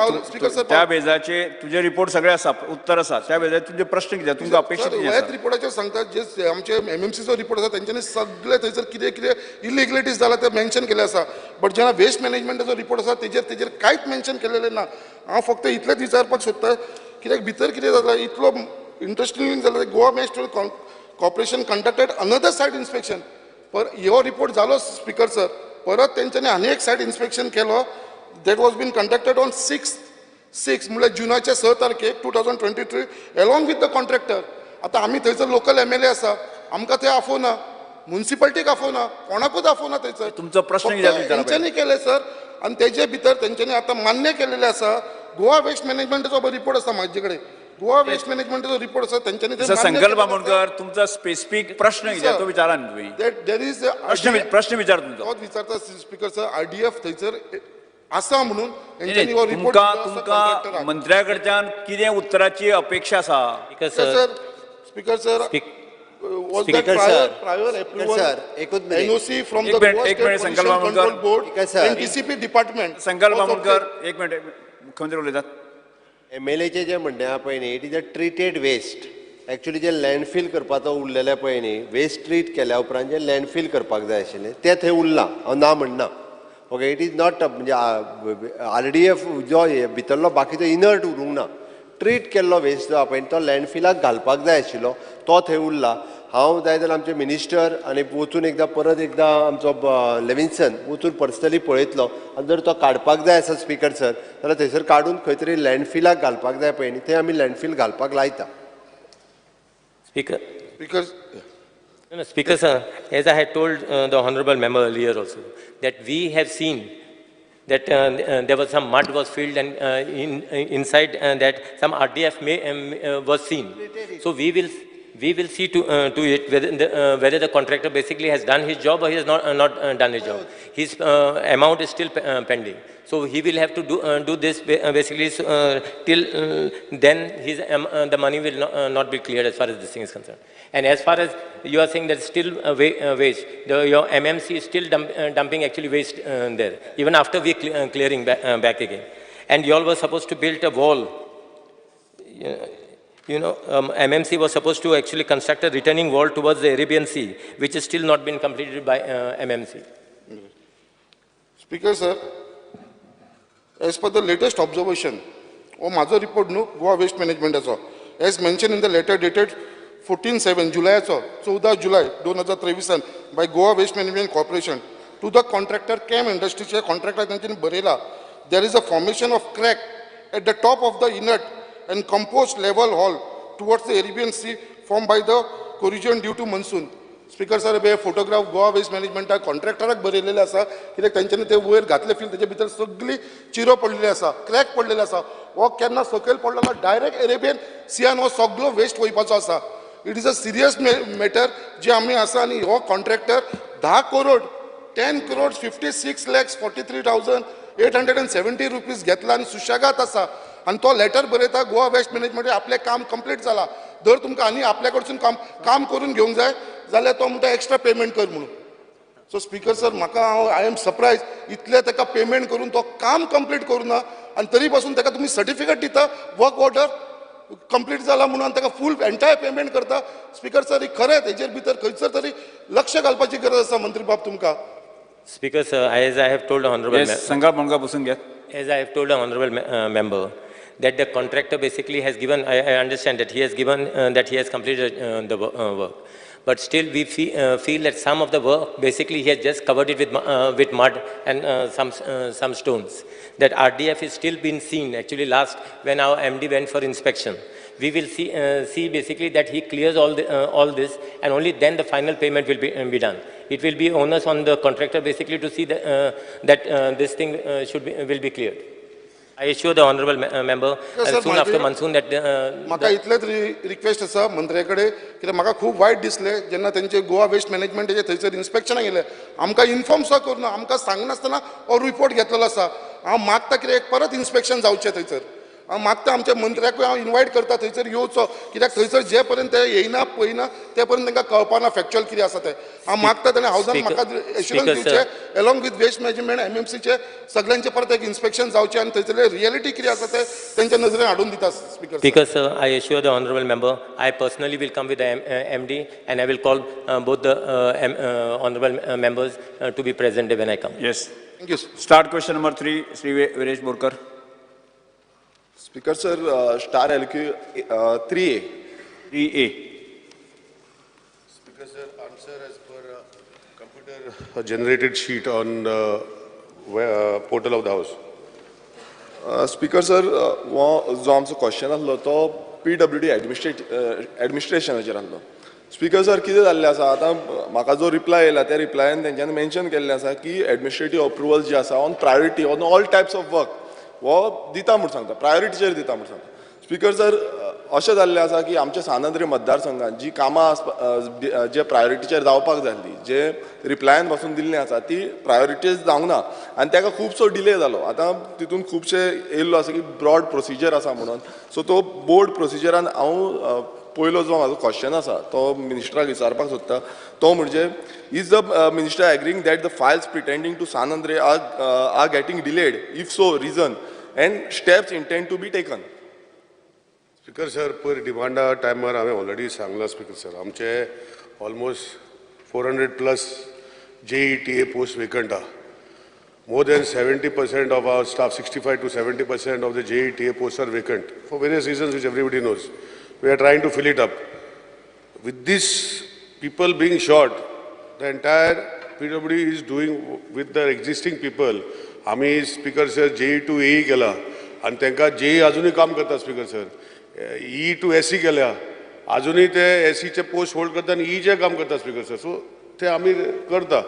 त्या बेजाचेर तुजे रिपोर्ट सगळे आसा, उत्तर आसा. त्या बेजाचेर तुजे प्रश्न कितें, तुमकां अपेक्षा कितें आसा? ह्याच रिपोर्टाचेर सांगता, जे आमचे MMCचो रिपोर्ट आसा तेंच्यांनी सगळे थंयसर कितें कितें इलिगलिटीज जाला ते मेन्शन केलें आसा. बट जेन्ना वेस्ट मॅनेजमेंटाचो रिपोर्ट आसा तेजेर कांयच मेन्शन केलेलें ना. हांव फक्त इतलेंच विचारपाक सोदता कित्याक भितर कितें जाता इतलो इंट्रस्टिंग जाला. Goa waste corporation conducted another site inspection, पर हो रिपोर्ट जालो स्पीकर सर. परत तेंच्यांनी आनी एक सायट इन्स्पेक्शन केलो that was been conducted on 6/6 म्हणल्यार जुनाच्या 6 तारखेक 2023 along with the contractor. आतां आमी थंयसर लोकल MLA आसा, आमकां थंय आफोवना, मुन्सिपालिटीक आफोवना, कोणाकूच आफोवना थंयसर. तुमचो प्रश्न कितें तेंच्यांनी केलें सर, आनी तेजे भितर तेंच्यांनी आतां मान्य केलेलें आसा. गोवा वेस्ट मॅनेजमेंटाचो रिपोर्ट आसा म्हाजे कडेन, गोवा वेस्ट मॅनेजमेंटाचो रिपोर्ट आसा तेंच्यांनी. संकल्प आमोणकर, तुमचो स्पेसिफीक प्रश्न कितें तो विचारा न्ही तुमी. There is प्रश्न विचार तुमचो. तोच विचारता स्पीकर सर, RDF थंयसर आसा म्हणून तेंच्यांनी हो रिपोर्ट तुमकां मंत्र्या कडच्यान कितें उत्तराची अपेक्षा आसा? Speaker sir, was that prior approval NOC from the Goa State Pollution Control Board and TCP department? Sankalp Amonkar, एक मिनिट, मुख्यमंत्री उलयतात. MLAचे जे म्हणणें आहा पळय न्ही, it is a treated waste. Actually जे लँडफील करपाचो उरलेलें पळय न्ही, वेस्ट ट्रीट केल्या उपरांत जें लँडफील करपाक जाय आशिल्लें तें थंय उरलां, हांव ना म्हणना. ओके, it is not म्हणजे RDF जो भितरलो बाकीचो इनर्ट उरूंक ना. ट्रीट केल्लो वेस्ट जो आहा पळय तो लँडफिलाक घालपाक जाय आशिल्लो तो थंय उरला. हांव जाय जाल्यार आमचे मिनिस्टर आनी वचून एकदां परत एकदां आमचो लेविन्सन वचून पर्सनली पळयतलो, आनी जर तो काडपाक जाय आसा स्पीकर सर जाल्यार थंयसर काडून खंय तरी लँडफिलाक घालपाक जाय पळय न्ही, थंय आमी लँडफील घालपाक लायता. Speaker sir, as I had told the honorable member earlier also, that we have seen that there was some mud was filled and inside that some RDF was seen. So we will We will see to it whether the contractor basically has done his job or he has not done his job. His amount is still pending. So he will have to do this basically till then his the money will not be cleared as far as this thing is concerned. And as far as you are saying that still waste, your MMC is still dumping actually waste there, even after we clearing back again. And you all were supposed to build a wall. You know, MMC was supposed to actually construct a retaining wall towards the Arabian Sea, which has still not been completed by MMC. Speaker sir, as per the latest observation, हो म्हाजो report न्हू Goa waste मॅनेजमेंटाचो, as mention in the letter dated 14/7 जुलयाचो 14 जुलय 2023 by Goa Waste Management Corporation to the contractor Cam इंडस्ट्रीचे contractor तांच्यांनी बरयला, there is a formation of crack at the top of the inert and compost level hall towards the Arabian Sea formed by the corrosion due to monsoon. Speaker sir, hey photograph Goa waste मॅनेजमेंटाक कॉन्ट्रॅक्टराक बरयलेले आसा, कित्याक तांच्यांनी ते वयर घातले fill तेजे भितर सगळी चिरो पडलेली आसा, क्रॅक पडलेले आसा. हो केन्ना सकयल पडलो जाल्यार डायरेक्ट अरेबियन सियान हो सगळो वेस्ट वयपाचो आसा. It is a serious matter जे आमी आसा. आनी हो contractor 10 crore 10,56,43,870 rupees घेतला आनी सुशेगाद आसा. आनी तो लेटर बरयता गोवा वेस्ट मॅनेजमेंट आपलें काम कंप्लीट जाला, जर तुमकां आनी आपल्या कडसून काम करून घेवंक जाय जाल्यार तो म्हणटा एक्स्ट्रा पेमेंट कर म्हणून. सो स्पीकर सर, म्हाका हांव I am surprise, इतलें ताका पेमेंट करून तो काम कंप्लीट करूना आनी तरी पासून ताका तुमी सर्टिफिकेट दिता वर्क ऑर्डर कंप्लीट जाला म्हणून आनी ताका फूल एंटायर पेमेंट करता. स्पीकर सर, खरें तेजेर भितर खंयसर तरी लक्ष घालपाची गरज आसा मंत्री बाब तुमकां. Speaker sir, as I have told honourable As I have told the honorable member, that the contractor basically has given, I understand that he has given, that he has completed the work. But still we feel that some of the work, basically he has just covered it with mud and some stones. That RDF is still been seen, actually last when our MD went for inspection. We will see basically that he clears all this, and only then the final payment will be done. It will be onus on the contractor basically to see that this thing will be cleared. I assure the honorable member, yes, soon after monsoon that म्हाका इतलेच request आसा मंत्र्या कडेन, कित्याक म्हाका खूब वायट दिसलें जेन्ना तेंचे गोवा वेस्ट मॅनेजमेंटाचे थंयसर इन्स्पेक्शनाक गेले, आमकां इन्फॉर्म सुद्दां करूना, आमकां सांगनासतना हो रिपोर्ट घेतलेलो आसा. हांव मागता कितें एक परत इन्स्पेक्शन जावचें थंयसर. हांव मागता आमच्या मंत्र्याकूय हांव इनवायट करता थंयसर येवचो, कित्याक थंयसर जे पर्यंत ते येयना पळयना ते पर्यंत तांकां कळपाना फॅक्च्युअल कितें आसा तें. हांव मागता ताणें हावजान म्हाका एश्युरन्स दिवचें एलॉंग विथ वेस्ट मॅनेजमेंट MMCचे सगळ्यांचें परत एक इन्स्पेक्शन जावचें आनी थंयसरलें रियलिटी कितें आसा तें तेंच्या नजरेन हाडून दिता. Speaker Speaker sir, I assure the honourable member, I personally will come with the MD and I will call both the honourable members to be present when I come. Yes. Thank you. Start question number 3, Shri Viresh Borkar. Speaker sir, star LQ 3A. 3A. Speaker sir, answer as per computer generated sheet on the portal of the house. Speaker sir, जो आमचो question आसलो तो PWD एडमिनिस्ट्रेशनाचेर आसलो. Speaker sir, कितें जाल्लें आसा आतां म्हाका जो रिप्लाय येयला त्या रिप्लायान तेंच्यांनी मेन्शन केल्लें आसा की एडमिनिस्ट्रेटीव अप्रुवल जे आसा on priority on all types of work हो दिता म्हूण सांगता, प्रायोरिटीचेर दिता म्हूण सांगता. स्पीकर सर, अशें जाल्लें आसा की आमच्या सान आंद्रे मतदारसंघात जी कामां जे प्रायोरिटीचेर जावपाक जाय आसली, जे रिप्लायान पासून दिल्लीं आसा ती प्रायोरिटीज जावंक ना आनी ताका खुबसो डिले जालो. आतां तितून खुबशे येयल्लो आसा की ब्रॉड प्रोसिजर आसा म्हणून, सो तो बोर्ड प्रोसिजरान हांव पयलो जो म्हाजो क्वेश्चन आसा तो मिनिस्टराक विचारपाक सोदता, तो म्हणजे is the minister agreeing that the files pertaining to San Andre are getting delayed, if so reason and steps intend to be taken? Speaker sir, पयर डिमांडा टायमार हांवें ऑलरेडी सांगलां स्पीकर सर, आमचे almost 400+ JETA post vacant आहा. More than 70% of our staff, 65 to 70% of the JETA posts are vacant for various reasons which everybody knows. We are trying to fill it up. With this people being short, the entire PWD is doing with the existing people. आमी speaker sir JE to AE केला आनी तांकां JE अजुनूय काम करता speaker sir, E to SE केल्या, अजुनूय ते SEचे पोस्ट होल्ड करता आनी Eचे काम करता स्पीकर सर. सो ते आमी करता.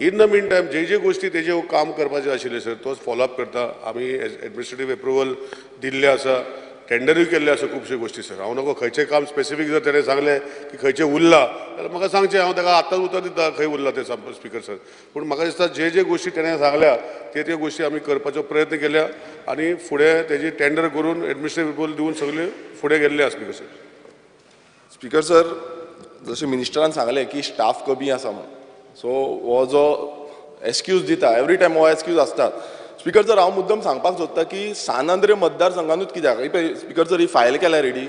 इन the mean time जे जे गोश्टी तेजे काम करपाचे आशिल्ले सर तोच फॉलोअप करता. आमी एडमिनिस्ट्रेटीव एप्रुवल दिल्ले आसा टेंडरूय केल्ले आसा खुबश्यो गोश्टी सर. हांव नको खंयचें काम स्पेसिफीक जर तेणें सांगलें की खंयचें उरलां जाल्यार म्हाका सांगचें, हांव ताका आतांच उतर दिता खंय उरलां तें स्पिकर सर. पूण म्हाका दिसता जे जे गोश्टी तेणें सांगल्या ते त्यो गोश्टी आमी करपाचो प्रयत्न केल्या आनी फुडें तेजी टेंडर करून एडमिनिस्ट्रेटिव्ह अप्रुवल दिवन सगळें फुडें गेल्लें आसा स्पिकर सर. स्पिकर सर, जशें मिनिस्टरान सांगलें की स्टाफ कमी आसा म्हणून, सो हो जो एक्सक्यूज दिता एवरी टायम हो एक्सक्यूज आसता. स्पिकर सर, हांव मुद्दम सांगपाक सोदता की सान आंद्रे मतदारसंघानूच कित्याक स्पिकर सर ही फायल केल्या रेडी,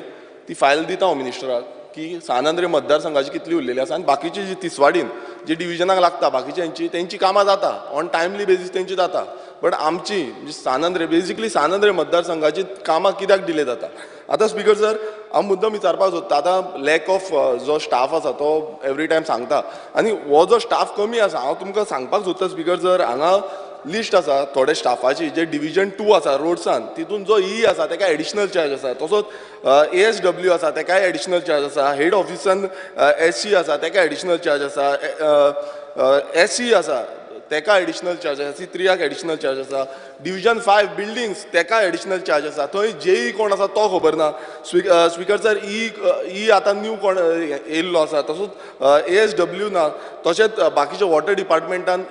ती फायल दिता हांव मिनिस्टराक की सान आंद्रे मतदारसंघाची कितली उरलेली आसा आनी बाकीची जी तिसवाडीन जी डिविजनाक लागता बाकीच्यांची तेंची कामां जाता ऑन टायमली बेजीस तेंची जाता, बट आमची म्हणजे सान आंद्रे बेजिकली सान आंद्रे मतदारसंघाची कामां कित्याक डिले जाता. आतां स्पिकर सर हांव मुद्दम विचारपाक सोदता, आतां लॅक ऑफ जो स्टाफ आसा तो एवरी टायम सांगता आनी हो जो स्टाफ कमी आसा, हांव तुमकां सांगपाक सोदता स्पिकर सर हांगा लिस्ट आसा थोडे स्टाफाची जे डिविजन 2 आसा रोड्सान तितून जो ई आसा तेका एडिशनल चार्ज आसा, तसोच ASW आसा तेकाय एडिशनल चार्ज आसा, हेड ऑफिसान SC आसा तेका एडिशनल चार्ज आसा, SC आसा तेका एडिशनल चार्ज आसा, C3 additional charge आसा, डिविजन 5 बिल्डिंग्स तेका एडिशनल चार्ज आसा, थंय जेई कोण आसा तो खबर ना. स्पिकर सर ई आतां न्यू कोण येयल्लो आसा, तसोच ASW ना, तशेंच बाकीच्या वॉटर डिपार्टमेंटान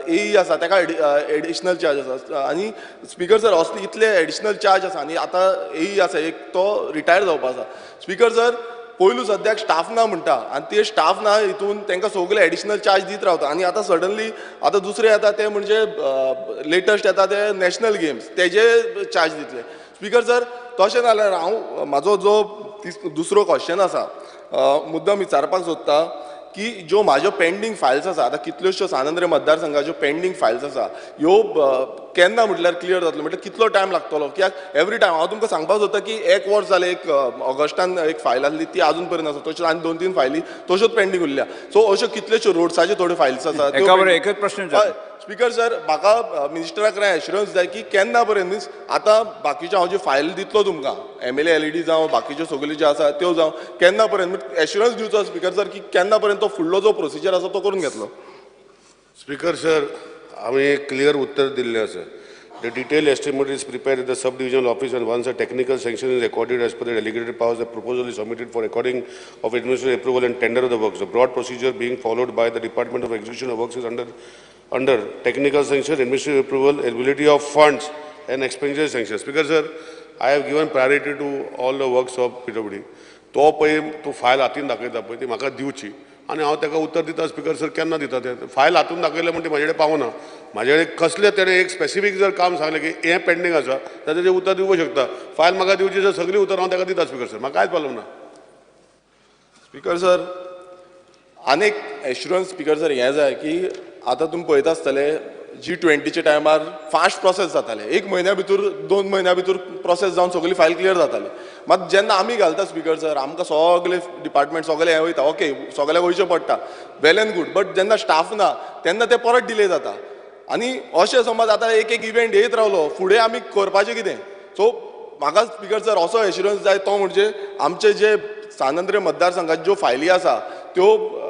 AE आसा तेका एडिशनल चार्ज आसा. आनी स्पिकर सर असले इतले एडिशनल चार्ज आसा आनी आतां AE आसा एक तो रिटायर जावपा आसा. स्पिकर सर पयलू सद्याक स्टाफ ना म्हणटा आनी ते स्टाफ ना हितून तांकां सगळे एडिशनल चार्ज दीत रावता आनी आतां सडनली आतां दुसरे येता ते म्हणजे लेटस्ट येता ते नॅशनल गेम्स तेजे चार्ज दितले. स्पिकर सर तशें जाल्यार हांव म्हाजो जो दुसरो क्वेश्चन आसा मुद्दम विचारपाक सोदता की ज्यो म्हाज्यो पेंडींग फायल्स आसा, आतां कितल्योश्यो सान आंद्रे मतदारसंघाच्यो पेंडींग फायल्स आसा ह्यो केन्ना म्हटल्यार क्लियर जातल्यो, म्हटल्यार कितलो टायम लागतलो? कित्याक एवरी टायम हांव तुमकां सांगपाक सोदता की एक वर्स जालें, एक ऑगस्टान एक फायल आसली ती आजून पर्यंत आसा, तश्यो आनी 2-3 फायली तश्योच पेंडींग उरल्या. सो अश्यो कितल्योश्यो रोड्साच्यो थोड्यो फायल्स आसा. एकच प्रश्न स्पिकर सर, म्हाका मिनिस्टरा कडेन एश्युरन्स जाय की केन्ना पर्यंत मिन्स आतां बाकीच्यो हांव ज्यो फायल दितलो तुमकां MLA LED जावं बाकीच्यो सगल्यो ज्यो आसा त्यो जावं केन्ना पर्यंत एश्युरन्स दिवचो स्पिकर सर की केन्ना पर्यंत तो फुडलो जो प्रोसिजर आसा तो करून घेतलो. स्पिकर सर, आमी क्लियर उत्तर दिल्लें आसा. The detailed estimate is prepared at the sub-divisional office and once a technical sanction is recorded as per the delegated powers, the proposal is submitted for recording of administrative approval and tender of the works. The broad procedure being followed by the Department of Execution of Works is under technical sanction, administrative approval, availability of funds and expenditure sanction. Speaker sir, I have given priority to all the works of PWD. तो पळय तूं file हातीन दाखयता पळय ती म्हाका दिवची आनी हांव ताका उत्तर दिता. स्पिकर सर केन्ना दिता तें फायल हातून दाखयलें म्हण ती म्हाजे कडेन पावना. म्हाजे कडेन कसलें तेणें एक स्पेसिफीक जर काम सांगलें की हें पेंडींग आसा जाल्यार तेजें उत्तर दिवपाक शकता. फायल म्हाका दिवची जर सगळीं उतरां हांव ताका दिता स्पिकर सर, म्हाका कांयच प्रॉब्लम ना. स्पिकर सर आनीक एश्युरन्स स्पिकर सर हें जाय की आतां तुमी पळयता आसतले G20 टायमार फास्ट प्रोसेस जाताले, एक म्हयन्या भितर 2 म्हयन्या भितर प्रोसेस जावन सगळी फायल क्लियर जाताली. मात जेन्ना आमी घालता स्पिकर सर आमकां सगळे डिपार्टमेंट सगळे हें वयता, ओके सगळ्याक वयचें पडटा, वेल एंड गूड, बट जेन्ना स्टाफ ना तेन्ना ते परत डिले जाता. आनी अशें समज आतां एक एक इव्हेंट येयत रावलो फुडें आमी करपाचें कितें? सो म्हाका स्पिकर सर असो एश्युरन्स जाय तो म्हणजे आमचे जे सान आंद्रे मतदारसंघाच्यो ज्यो फायली आसा त्यो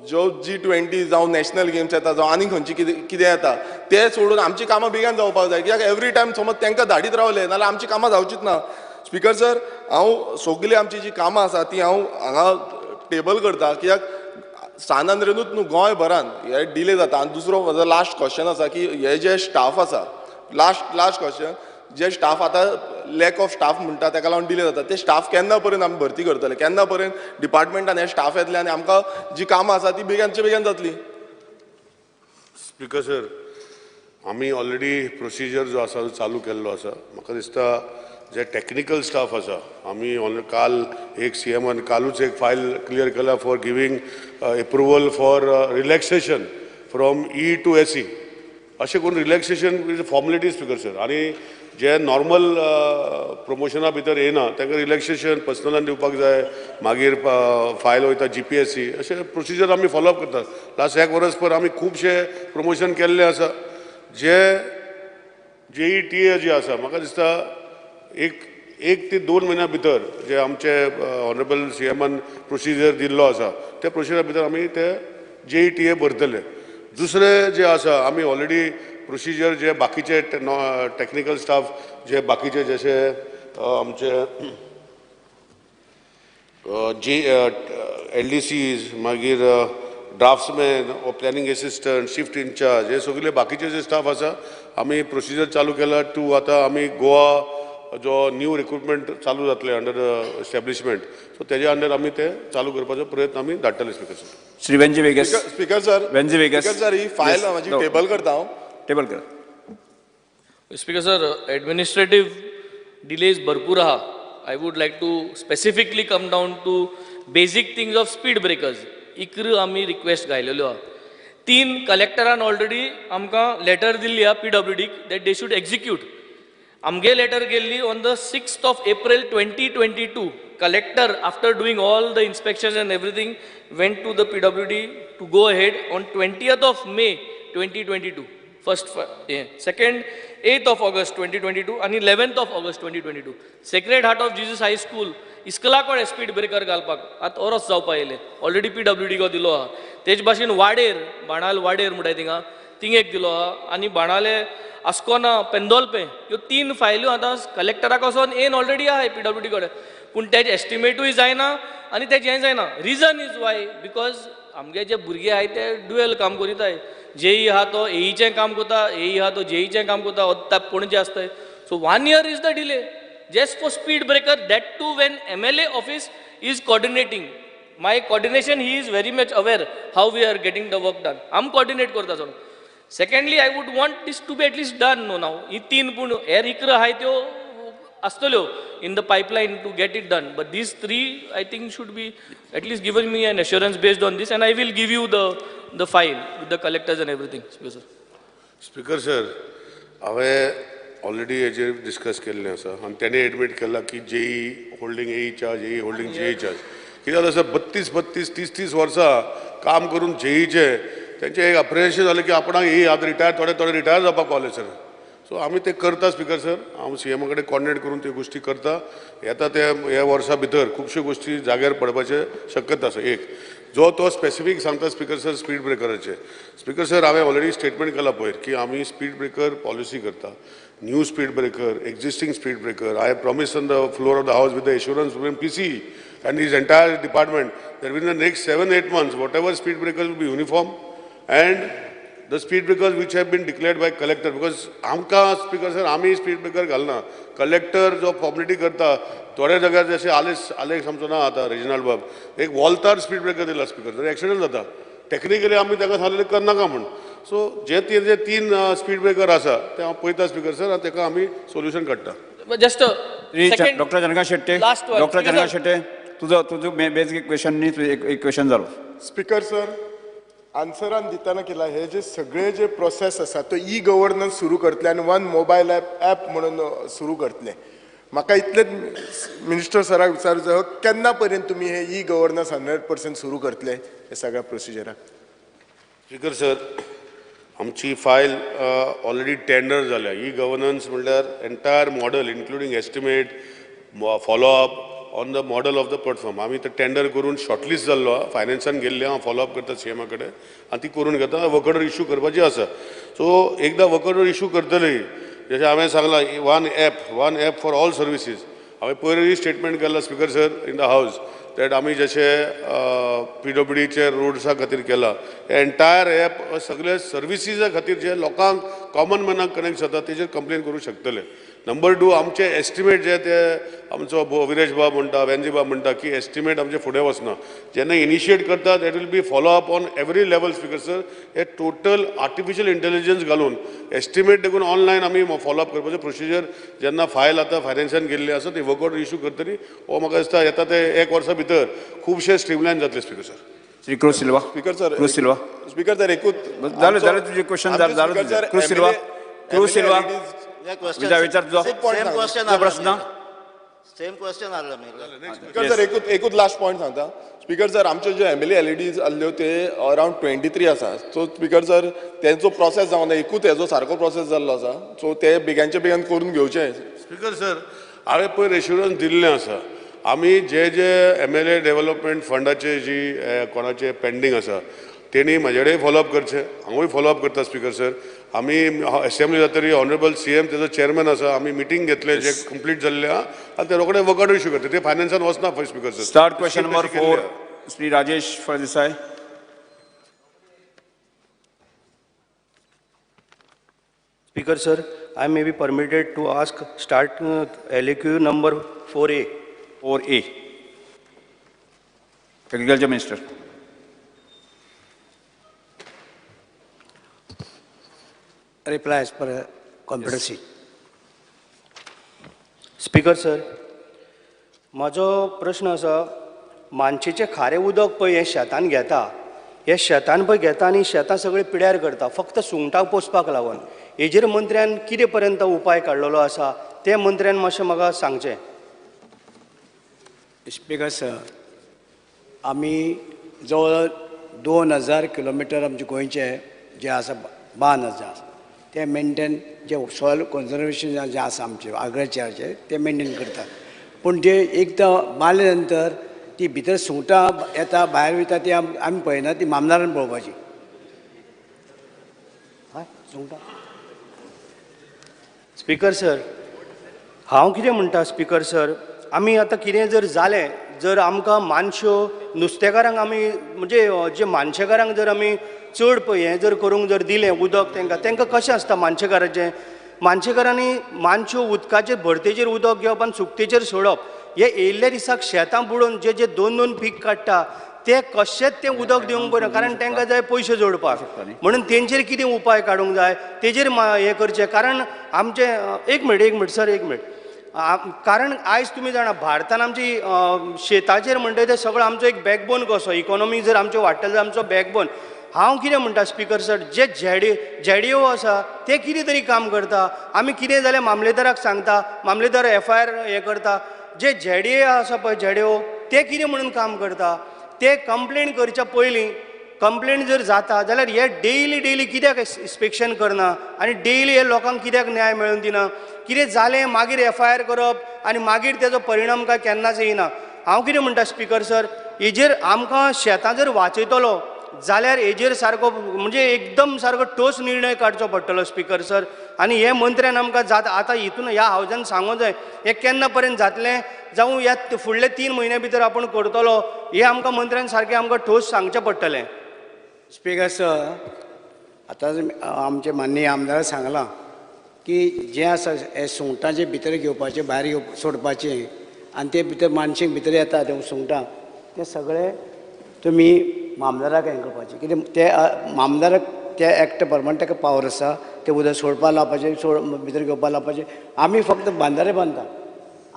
ज्यो G20 जावं नॅशनल गेम्स येता जावं आनी खंयची कितें कितें येता ते सोडून आमची कामां बेगीन जावपाक जाय. कित्याक एवरी टायम समज तांकां धाडीत रावले नाजाल्यार आमची कामां जावचीच ना. स्पिकर सर हांव सगळीं आमची जी कामां आसा ती हांव हांगा टेबल करता, कित्याक सान आंद्रेनूच न्हू गोंयभरान हे डिले जाता. आनी दुसरो म्हजो लास्ट क्वेश्चन आसा की हे जे स्टाफ आसा, लास्ट क्वेश्चन, जे स्टाफ आतां लॅक ऑफ स्टाफ म्हणटा तेका लागून डिले जाता, ते स्टाफ केन्ना पर्यंत आमी भरती करतले, केन्ना पर्यंत डिपार्टमेंटान हे स्टाफ येतले आनी आमकां जी कामां आसा ती बेगीनचे बेगीन जातली? स्पिकर सर, आमी ऑलरेडी प्रोसिजर जो आसा तो चालू केल्लो आसा. म्हाका दिसता जे टॅक्निकल स्टाफ आसा आमी काल एक CM कालूच एक फायल क्लियर केला for giving approval for relaxation from E to SE. अशें करून रिलॅक्सेशन फॉर्मेलिटी स्पिकर सर, आनी जे नॉर्मल प्रमोशना भितर येना तांकां रिलॅक्सेशन पर्सनलान दिवपाक जाय, मागीर फायल वयता GPSC, अशें प्रोसिजर आमी फॉलोअप करतात. लास्ट एक वर्स पर आमी खुबशे प्रमोशन केल्ले आसा. जे JETA जे आसा म्हाका दिसता एक ते 2 म्हयन्या भितर जे आमचे ऑनरेबल CM procedure दिल्लो आसा त्या प्रोसिजरा भितर आमी ते JETA भरतले. दुसरें जे आसा आमी ऑलरेडी प्रोसिजर जे बाकीचे टॅक्निकल स्टाफ जे बाकीचे जशे आमचे जे एल डी सीज, मागीर draftsman, planning assistant, shift incharge, हे सगळे बाकीचे जे स्टाफ आसा आमी प्रोसिजर चालू केला टू आतां आमी गोवा जो न्यू रिक्रुटमेंट चालू जातले अंडर the establishment, सो तेजे अंडर आमी ते चालू करपाचो प्रयत्न आमी धाडटले speaker sir. Shri Venzy Viegas. Speaker sir, Venzy Viegas. Speaker sir, ही फायल म्हाजी टेबल करता हांव. टेबल कर. स्पीकर सर, एडमिनिस्ट्रेटीव डिलेज भरपूर आहा. I would like to specifically come down to basic things of speed breakers. 11 आमी request घायलेल्यो आहा. 3 कलेक्टरान already आमकां letter दिल्ली आहा पी डब्ल्यू डीक that they should execute. आमगे लेटर गेल्ली on the 6th of April 2022. Collector after doing all the inspections and everything went to the PWD to go ahead on 20th of May 2022. First, second 8th of August 2022 आनी 11th of August 2022. Sacred Heart of Jesus High School इस्कला कडेन speed breaker घालपाक आतां ओरोस जावपा येयलें, already P W D को दिलो आहा. तेज भाशेन वाडेर, बाणाल वाडेर म्हणटाय थिंगा, थिंग एक दिलो आहा. आनी बाणाले आस्कोना पेंदोलपे ह्यो 3 फायल्यो आतां कलेक्टराक वचोन येन ऑलरेडी आहाय पी डब्ल्यू डी कडेन, पूण तेजें एस्टिमेटूय जायना आनी तेजें हें जायना. रिजन is why because आमगे जे भुरगे आहाय ते डुएल काम करीताय. जेई आहा तो एईचें काम करता, एई आहा तो जेईचें काम करता, ओत्ता पणजे आसताय. So 1 year is the delay just for speed breaker, that too when MLA office is coordinating. My coordination, he is very much aware how we are getting the work done. आम coordinate करता सगळो. Secondly, I would want this to be at least done no now. ही 3 पूण हेर 11 आहाय त्यो आसतल्यो in the pipeline to get it done, but these 3 I think should be at least given me an assurance based on this, and I will give you the file with the collectors and everything. Speaker sir. Speaker sir, हांवें already हेजेर discuss केल्लें आसा आनी तेणें admit केलां की JEE holding एई charge, एई holding JEE charge. कितें जालें सर, 32 32 30 30 वर्सां काम करून जेईचें तेंचें एक अप्रिसिएशन जालें की आपणाक एई आतां रिटायर, थोडे थोडे रिटायर जावपाक पावले सर. सो आमी ते करता स्पीकर सर. हांव सी एमा कडेन कॉर्डिनेट करून त्यो गोश्टी करता. येता ते ह्या वर्सा भितर खुबश्यो गोश्टी जाग्यार पडपाचें शक्यता आसा. एक जो तो स्पेसिफीक सांगता स्पीकर सर स्पीड ब्रेकराचे. स्पीकर सर, हांवें ऑलरेडी स्टेटमेंट केला पयर की आमी स्पीड ब्रेकर पॉलिसी करता, new speed breaker, existing speed breaker. I have promise on the floor of the house with the assurance from P C and his entire department that within the next 7-8 months whatever speed breakers will be uniform and the speed breakers which have been declared by collector, because आमकां speaker sir आमी speed breaker घालना, collector जो formality करता थोड्या जाग्यार जशें Alex आमचो ना आतां रेजिनाल्ड बाब एक वॉल्तार स्पीड ब्रेकर दिला स्पीकर सर, एक्सिडंट जाता. टॅक्निकली आमी ताका सांगलें करनाका म्हूण. सो जे ते 3 स्पीड ब्रेकर आसा ते हांव पळयता स्पीकर सर आनी ताका आमी सोल्युशन काडटा. Just doctor Janaka Shetye, doctor Janaka Shetye, तुजो तुजो बेजीक क्वेश्चन न्ही, तुजें एक क्वेश्चन जालो. स्पीकर सर, आन्सरान दितना केला हे जे सगळे जे प्रोसेस आसा तो ई गव्हर्नन्स सुरू करतले आनी वन मोबायल ॲप म्हणून सुरू करतले. म्हाका इतलेंच मिनिस्टर सराक विचारूं जाय, केन्ना पर्यंत तुमी हे ई गव्हर्नन्स 100% सुरू करतले हे सगळ्या प्रोसिजराक? स्पीकर सर, आमची फायल ऑलरेडी टेंडर जाल्या. ई गव्हर्नन्स म्हणल्यार entire model including estimate, follow up on the model of the platform. आमी ते टेंडर करून शॉर्टलिस्ट जाल्लो आहा, फायनान्सान गेल्ले हांव फॉलोअप करता सी एमा कडेन आनी ती करून घेता. वर्क ऑर्डर इशू करपाची आसा. सो एकदां वर्क ऑर्डर इशू करतली, जशें हांवें सांगलां one app, one app for all services. हांवें पयरूय स्टेटमेंट केलां speaker sir in the house that आमी जशें पी डब्ल्यू डीचे रोड्सा खातीर केलां, हे एंटायर ॲप सगळे सर्विसीसा खातीर जे लोकांक कॉमन मॅनाक कनेक्ट जाता तेजेर कंप्लेन करूं शकतले. नंबर 2, आमचे एस्टिमेट जे ते आमचो विरेश बाब म्हणटा, वेंजी बाब म्हणटा की एस्टिमेट आमचे फुडें वचना. जेन्ना इनिशिएट करता that will be follow up on every level speaker sir. हे टोटल आर्टिफिशियल इंटेलिजन्स घालून एस्टिमेट देखून ऑनलायन आमी फॉलो अप करपाचें प्रोसिजर जेन्ना फायल आतां फायनान्सान गेल्ली आसा ती वर्क ऑर्डर इशू करतली. हो म्हाका दिसता येता ते एक वर्सा भितर खुबशे स्ट्रीमलायन जातले speaker sir. Shri Cruz Silva. Speaker sir, Cruz Silva. Speaker sir, एकूच जालें जालें तुजें क्वेश्चन जालें. क्रूज सिल्वा, क्रूज सिल्वा, विचार तुजो प्रश्न. सेम क्वेश्चन आसलो. स्पीकर सर, एकूच लास्ट पॉयंट सांगता. स्पीकर सर, आमच्यो ज्यो M L A L E Ds आसल्यो ते अरावंड 23 आसा. सो स्पीकर सर, तेंचो प्रोसेस जावना, एकूच हेजो सारको प्रोसेस जाल्लो आसा. सो ते बेगानचे बेगान करून घेवचे. स्पीकर सर, हांवें पयर एश्युरन्स दिल्लें आसा आमी जे जे एम एल ए development फंडाचे जी कोणाचे पेंडींग आसा तेणी म्हजे कडेन फॉलोअप करचें, हांवूय फॉलोअप करता स्पीकर सर. आमी असेंब्ली जातरी ऑनरेबल CM तेजो चेअरमॅन आसा, आमी मिटींग घेतले जे कंप्लीट जाल्ले आहा आनी ते रोखडे वर्कआउट इशू करता. ते फायनान्सान वचना speaker sir. Start question number 4, Shri Rajesh Phaldesai. Speaker sir, I may be permitted to ask start LAQ number 4A. 4A. Agriculture Minister. Reply as per computer sheet. Speaker sir, म्हजो प्रश्न आसा, मानशेचें खारें उदक पळय हें शेतान घेता, हे शेतान पळय घेता आनी शेतां सगळीं पिड्यार करता फक्त सुंगटांक पोसपाक लागून. हेजेर मंत्र्यान कितें पर्यंत उपाय काडलेलो आसा तें मंत्र्यान मातशें म्हाका सांगचें. स्पीकर सर, आमी जवळ 2000 किलोमिटर आमचे गोंयचे जे आसा बांद जे आसा ते मेनटेन, जे सॉयल कॉन्जर्वेशन जे आसा आमचे आग्रिकल्चराचे ते मेनटेन करतात. पूण जे एकदां बांदले नंतर ती भितर सुंगटां येता भायर वयता ती आमी पळयना, ती मामदारान पळोवपाची. हय सुंगटां. स्पीकर सर, हांव कितें म्हणटा स्पीकर सर, आमी आतां कितें जर जालें, जर आमकां मानश्यो नुस्तेकारांक आमी म्हणजे जे मानशेकारांक जर आमी चड पळय हें जर करूंक जर दिलें उदक तांकां, तांकां कशें आसता मानशेकाराचें, मानशेकारांनी मानश्यो उदकाचेर भरतेचेर उदक घेवप आनी सुकतेचेर सोडप. हे येयल्ल्या दिसाक शेतां बुडोवन जे जे दोन दोन पीक काडटा ते कशेंच तें उदक दिवंक बरें, कारण तांकां जाय पयशे जोडपाक. म्हणून तेंचेर कितें उपाय काडूंक जाय तेजेर हें करचें. कारण आमचें एक मिनट सर, एक मिनट. कारण आयज तुमी जाणा भारतान आमची शेताचेर म्हणटा ते सगळो आमचो एक बॅकबोन कसो, इकॉनॉमी जर आमच्यो वाडटली जाल्यार आमचो बॅकबोन. हांव कितें म्हणटा स्पीकर सर, जे झेडीओ आसा ते कितें तरी काम करता, आमी कितें जाल्यार मामलेदाराक सांगता, मामलेदार FIR हें करता. जे झेडीए आसा पळय झेडीओ ते कितें म्हणून काम करता, ते कंप्लेन करच्या पयलीं कंप्लेन जर जाता जाल्यार हे डेली डेली कित्याक इन्स्पेक्शन करना आनी डेली हे लोकांक कित्याक न्याय मेळून दिना. कितें जालें मागीर FIR करप आनी मागीर तेजो परिणाम काय केन्नाच येयना. हांव कितें म्हणटा स्पीकर सर, हेजेर आमकां शेतां जर वाचयतलो जाल्यार हेजेर सारको म्हणजे एकदम सारको ठोस निर्णय काडचो पडटलो स्पीकर सर. आनी हे मंत्र्यान आमकां जाता आतां हितून ह्या हावजान सांगूंक जाय हें केन्ना पर्यंत जातलें, जावं ह्या फुडले 3 म्हयन्या भितर आपूण करतलो, हें आमकां मंत्र्यान सारकें आमकां ठोस सांगचें पडटलें. स्पीकर सर, आतां आमचे माननीय आमदारान सांगलां की जें आसा हे सुंगटां जे भितर घेवपाचें भायर घेव सोडपाचें आनी ते भितर मानशेक भितर येता ते सुंगटां ते सगळे तुमी मामदाराक हें करपाचें. कितें ते मामदाराक त्या एक्ट प्रमाण ताका पावर आसा ते उदक सोडपा लावपाचें, सोड भितर घेवपा लावपाचें. आमी फक्त बांदारे बांदता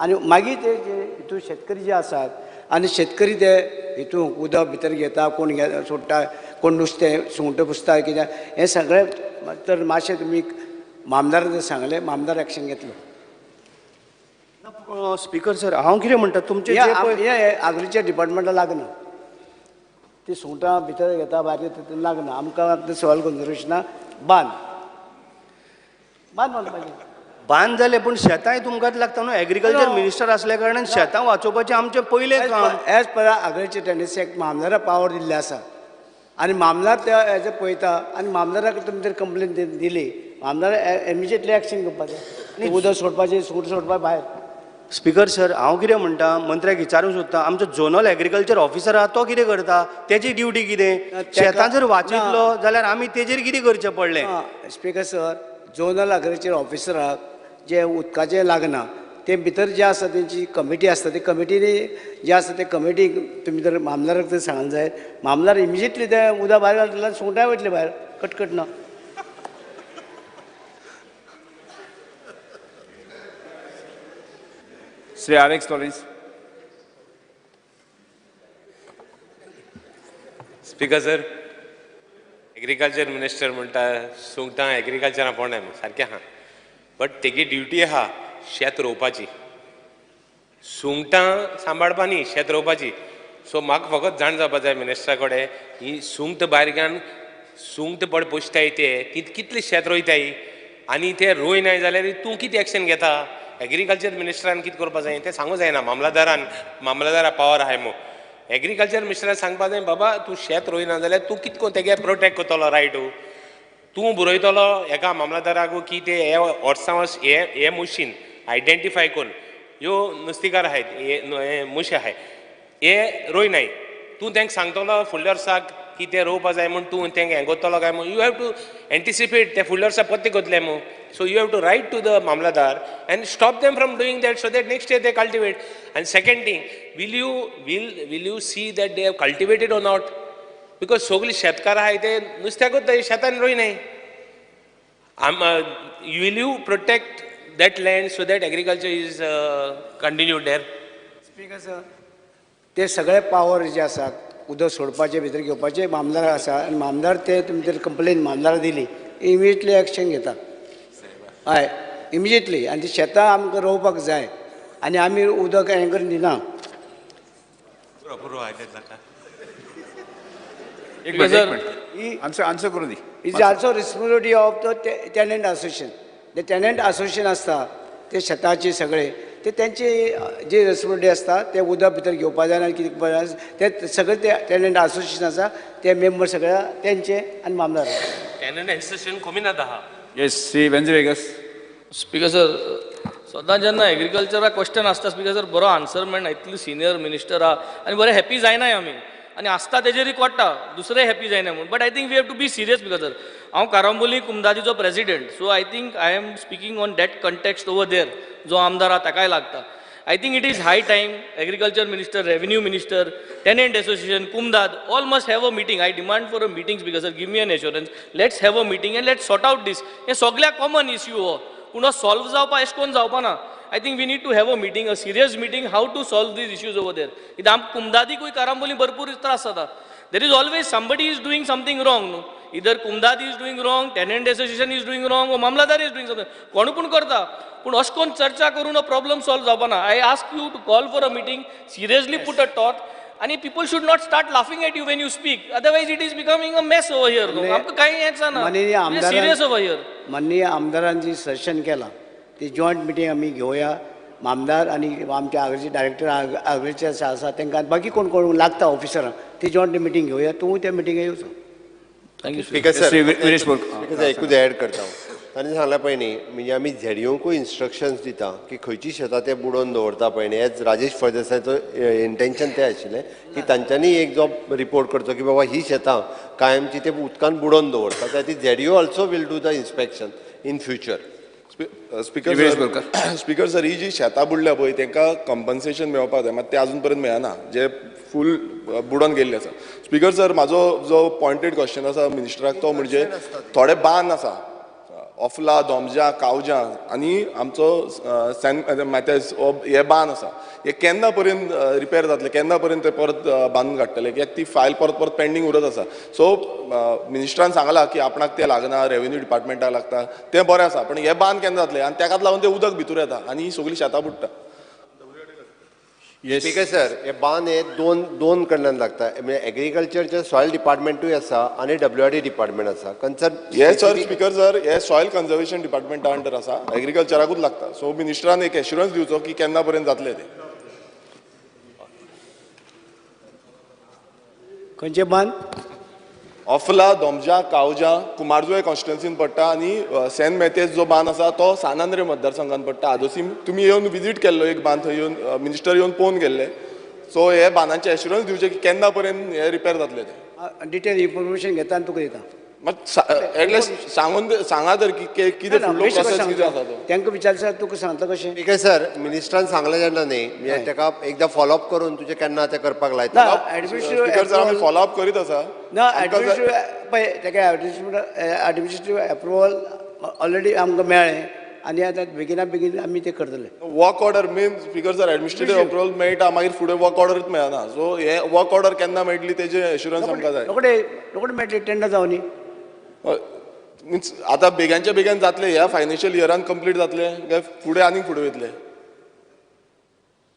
आनी मागीर ते जे हितून शेतकरी जे आसात आनी शेतकरी ते हितून उदक भितर घेता, कोण सोडटा, कोण नुस्तें सुंगटां पुसता कितें हें सगळें. तर मातशें तुमी मामदारान सांगलें, मामदार एक्शन घेतलो. स्पीकर सर, हांव कितें म्हणटा तुमचें एग्रीकल्चर डिपार्टमेंटा लागना, ती सुंगटां भितर घेता भायर घेता ते लागना. आमकां सॉयल कॉन्जर्वेशना बांद बांद बांदपाचें बांद जालें, पूण शेतांय तुमकांच लागता न्हू. एग्रीकल्चर मिनिस्टर आसल्या कारणान शेतां वाचोवपाचें आमचें पयलें काम. As per agriculture tendency act मामदारा power दिल्ली आसा आनी मामदार ते एज पळयता आनी मामदाराक तुमी जर कंप्लेन दिली, मामदार इमिजिएटली एक्शन घेवपाचें, उदक सोडपाचें, सुंगटां सोडपा भायर. स्पीकर सर, हांव कितें म्हणटा मंत्र्याक विचारूंक सोदता, आमचो झोनल एग्रीकल्चर ऑफिसर आहा तो कितें करता, तेजी ड्युटी कितें? शेतां जर वाचयतलो जाल्यार आमी तेजेर कितें करचें पडलें? स्पीकर सर, झोनल एग्रीकल्चर ऑफिसराक जे उदकाचें लागना ते भितर जे आसा तेंची कमिटी आसता, ते कमिटीनी जे आसा ते कमिटीक तुमी जर मामदाराक जर सांगलें जायत, मामदार इमिजिएटली ते उदक भायर घालतले, सुंगटां वयतले भायर कटकट ना. Shri Alex Lawrence. Speaker sir, agriculture minister म्हणटा सुंगटां एग्रीकल्चरा पोंडा सारकें आहा, बट तेगी ड्युटी आहा शेत रोवपाची, सुंगटां सांबाळपा न्ही, शेत रोवपाची. सो म्हाका फकत जाण जावपा जाय मिनिस्टरा कडेन, ही सुंगट भायर घेवन सुंगट पड पोसताय ते कितले शेत रोयताय आनी ते रोयनाय जाल्यार तूं कितें एक्शन घेता? एग्रीकल्चर मिनिस्टरान कितें करपा जाय तें सांगूं जायना. मामलादारान, मामलादारा पावर आहाय मू. एग्रीकल्चर मिनिस्टरान सांगपा जाय, बाबा तूं शेत रोयना जाल्यार तूं कितें करून तेगे प्रोटेक्ट करतलो रायटू? तूं बरयतलो एका मामलादाराक की ते हे वर्सां वर्स हे हे मशीन आयडेंटिफाय करून ह्यो नुस्तेकार आहाय, हे मुशे आहाय, हे रोयनाय, तूं तांकां सांगतलो फुडल्या वर्साक की ते रोवपा जाय म्हूण, तूं तांकां हें करतलो काय म्हूण. You have to anticipate ते फुडल्या वर्सा पत्ते करतले म्हूण. So you have to write to the mamlatdar and stop them from doing that so that next year they cultivate. And second thing, will you see that they have cultivated or not? Because सगळीं शेतकार आहाय ते नुस्त्याकूच शेतान रोयनाय. Will you protect that land so that agriculture is continued there? Speaker sir, ते सगळे power जे आसात उदक सोडपाचे भितर घेवपाचे मामदार आसा आनी मामदार ते तुमचेर कंप्लेन मामदारा दिली इमिजिएटली एक्शन घेता. हय, इमिजिएटली. आनी ती शेतां आमकां रोवपाक जाय आनी आमी उदक हें करून दिना. आन्सर करूं दी. Is also responsibility of the tenant association. The tenant association आसता ते शेताचे सगळे ते त्यांची जी रेस्पॉन्सिबिलिटी आसता ते उदक भितर घेवपा जाय आनी कितें करपा ते सगळे ते टेनंट असोसिएशन आसा ते मेंबर सगळे तेंचे आनी मामदार. टेनंट असोसिएशन कमी ना आहा. Yes, Shri Venzy Viegas. Speaker sir, सदां जेन्ना एग्रीकल्चराक क्वेश्चन आसता स्पीकर सर बरो आन्सर मेळना. इतलो सिनियर मिनिस्टर आहा आनी बरें हॅपी जायनाय आमी आनी आसता तेजेरय कोट्टा दुसरे हॅपी जायना म्हूण. But I think we have to be serious because sir हांव कारांबोली कुमदादीचो president, so I think I am speaking on that context over there. जो आमदार आहा ताकाय लागता. I think it is high time agriculture minister, revenue minister, tenant association, Comunidade all must have a meeting. I demand for a meeting because sir give me an assurance. Let's have a meeting and let's sort out this. हें सगळ्या common issue हो, पूण हो solve जावपा अशें करून जावपा ना. I think we need to have a meeting, a serious meeting, how to solve these issues over there. कित्याक आम कुमदादीकूय कारांबोली भरपूर त्रास जाता. There is always somebody is doing something wrong न्हू. Either Comunidade is doing wrong, tenant association is doing wrong, वो mamlatdar is doing something. कोण पूण करता, पूण अशें करून चर्चा करून हो प्रॉब्लम सॉल्व जावपा ना. I ask you to call for a meeting, seriously put a thought. आनी people should not start laughing at you when you speak, otherwise it is becoming a mess over here. आमकां कांय हेंच जाना, serious over here. माननीय आमदारान जी suggestion केलां ती जॉयंट मिटींग आमी घेवया. मामदार आनी आमचे आगरीचे डायरेक्टर आगरीचे आसा तांकां बाकी कोण कोण लागता ऑफिसरांक ती जॉयंट मिटींग घेवया. तूं त्या मिटिंगेक येवचो. Thank you. Speaker sir, एकूच एड करता. तांणी सांगलां पळय न्ही, म्हणजे आमी झेडयोंकूय इन्स्ट्रक्शन्स दिता की खंयची शेतां ते बुडोवन दवरता पळय न्ही. एज राजेश फळदेसायाचो इंटेन्शन तें आशिल्लें की तांच्यांनी एक जो रिपोर्ट करचो की बाबा ही शेतां कायमची ते उदकान बुडोवन दवरता. त्या खातीर ZDO also will do the inspection in future. Speaker sir, ही जी शेतां बुडल्या पळय तांकां कंपन्सेशन मेळपाक जाय, मात तें आजून पर्यंत मेळना, जे फूल बुडोवन गेल्ले आसा. स्पीकर सर, म्हाजो जो पॉयंटेड क्वेश्चन आसा मिनिस्टराक तो म्हणजे थोडे बांद आसा ऑफला, दोमजा, कावजा आनी आमचो सॅन मॅथेस हे बांद आसा, हे केन्ना पर्यंत रिपेर जातले, केन्ना पर्यंत ते परत बांदून काडटले? कित्याक ती फायल परत परत पेंडींग उरत आसा. सो मिनिस्टरान सांगलां की आपणाक तें लागना, रेवेन्यू डिपार्टमेंटाक लागता, तें बरें आसा, पण हे बांद केन्ना जातले? आनी तेकाच लागून तें उदक भितर येता आनी सगळीं शेतां बुडटा. स्पीकर सर, हे बांद हे दोन दोन कडल्यान लागता, म्हणजे एग्रीकल्चरचे सॉयल डिपार्टमेंटूय आसा आनी डब्ल्यू आर डी डिपार्टमेंट आसा कन्सर्न. हे सर, स्पीकर सर, हे सॉयल कन्जर्वेशन डिपार्टमेंटा अंडर आसा, एग्रीकल्चराकूच लागता. सो मिनिस्टरान एक एश्युरन्स दिवचो की केन्ना पर्यंत जातले ते. खंयचे बांद? ऑफला, दोमजा, कावजा कुमारजुळे कॉन्स्टिट्युन्सीन पडटा आनी सेंट मेथेज जो बांद आसा तो सान आंद्रे मतदारसंघान पडटा. आदोसीम तुमी येवन विजीट केल्लो एक बांद, थंय येवन मिनिस्टर येवन पळोवन गेल्ले. सो हे बांदांचे एश्युरन्स दिवचे की केन्ना पर्यंत हे रिपेर जातले ते. डिटेल इन्फॉर्मेशन घेता आनी तुका दिता. मात एटलिस्ट सांगून सांगा तर की कितें फुडलो प्रोसेस कितें आसा तो. तांकां विचारल्यार तुका सांगता कशें. स्पीकर सर, मिनिस्टरान सांगलें जेन्ना न्ही, म्हणजे ताका एकदां फॉलोअप करून तुजें केन्ना तें करपाक लायता. स्पीकर सर, आमी फॉलोअप करीत आसा. ना, एडमिनिस्ट्रेटिव्ह पळय ताका एडमिनिस्ट्रेटिव्ह एप्रुवल ऑलरेडी आमकां मेळ्ळें आनी आतां बेगिना बेगीन आमी तें करतले. Work order main speaker sir, administrative approval मेळटा, मागीर फुडें वर्क ऑर्डरूच मेळना. सो हे वर्क ऑर्डर केन्ना मेळटली तेजें एश्युरन्स आमकां जाय. रोखडे रोखडे मेळटले, टेंडर जावनी. मिन्स आतां बेगानच्या बेगान जातले, ह्या फायनान्शियल इयरान कंप्लीट जातले काय फुडें आनीक फुडें वयतले?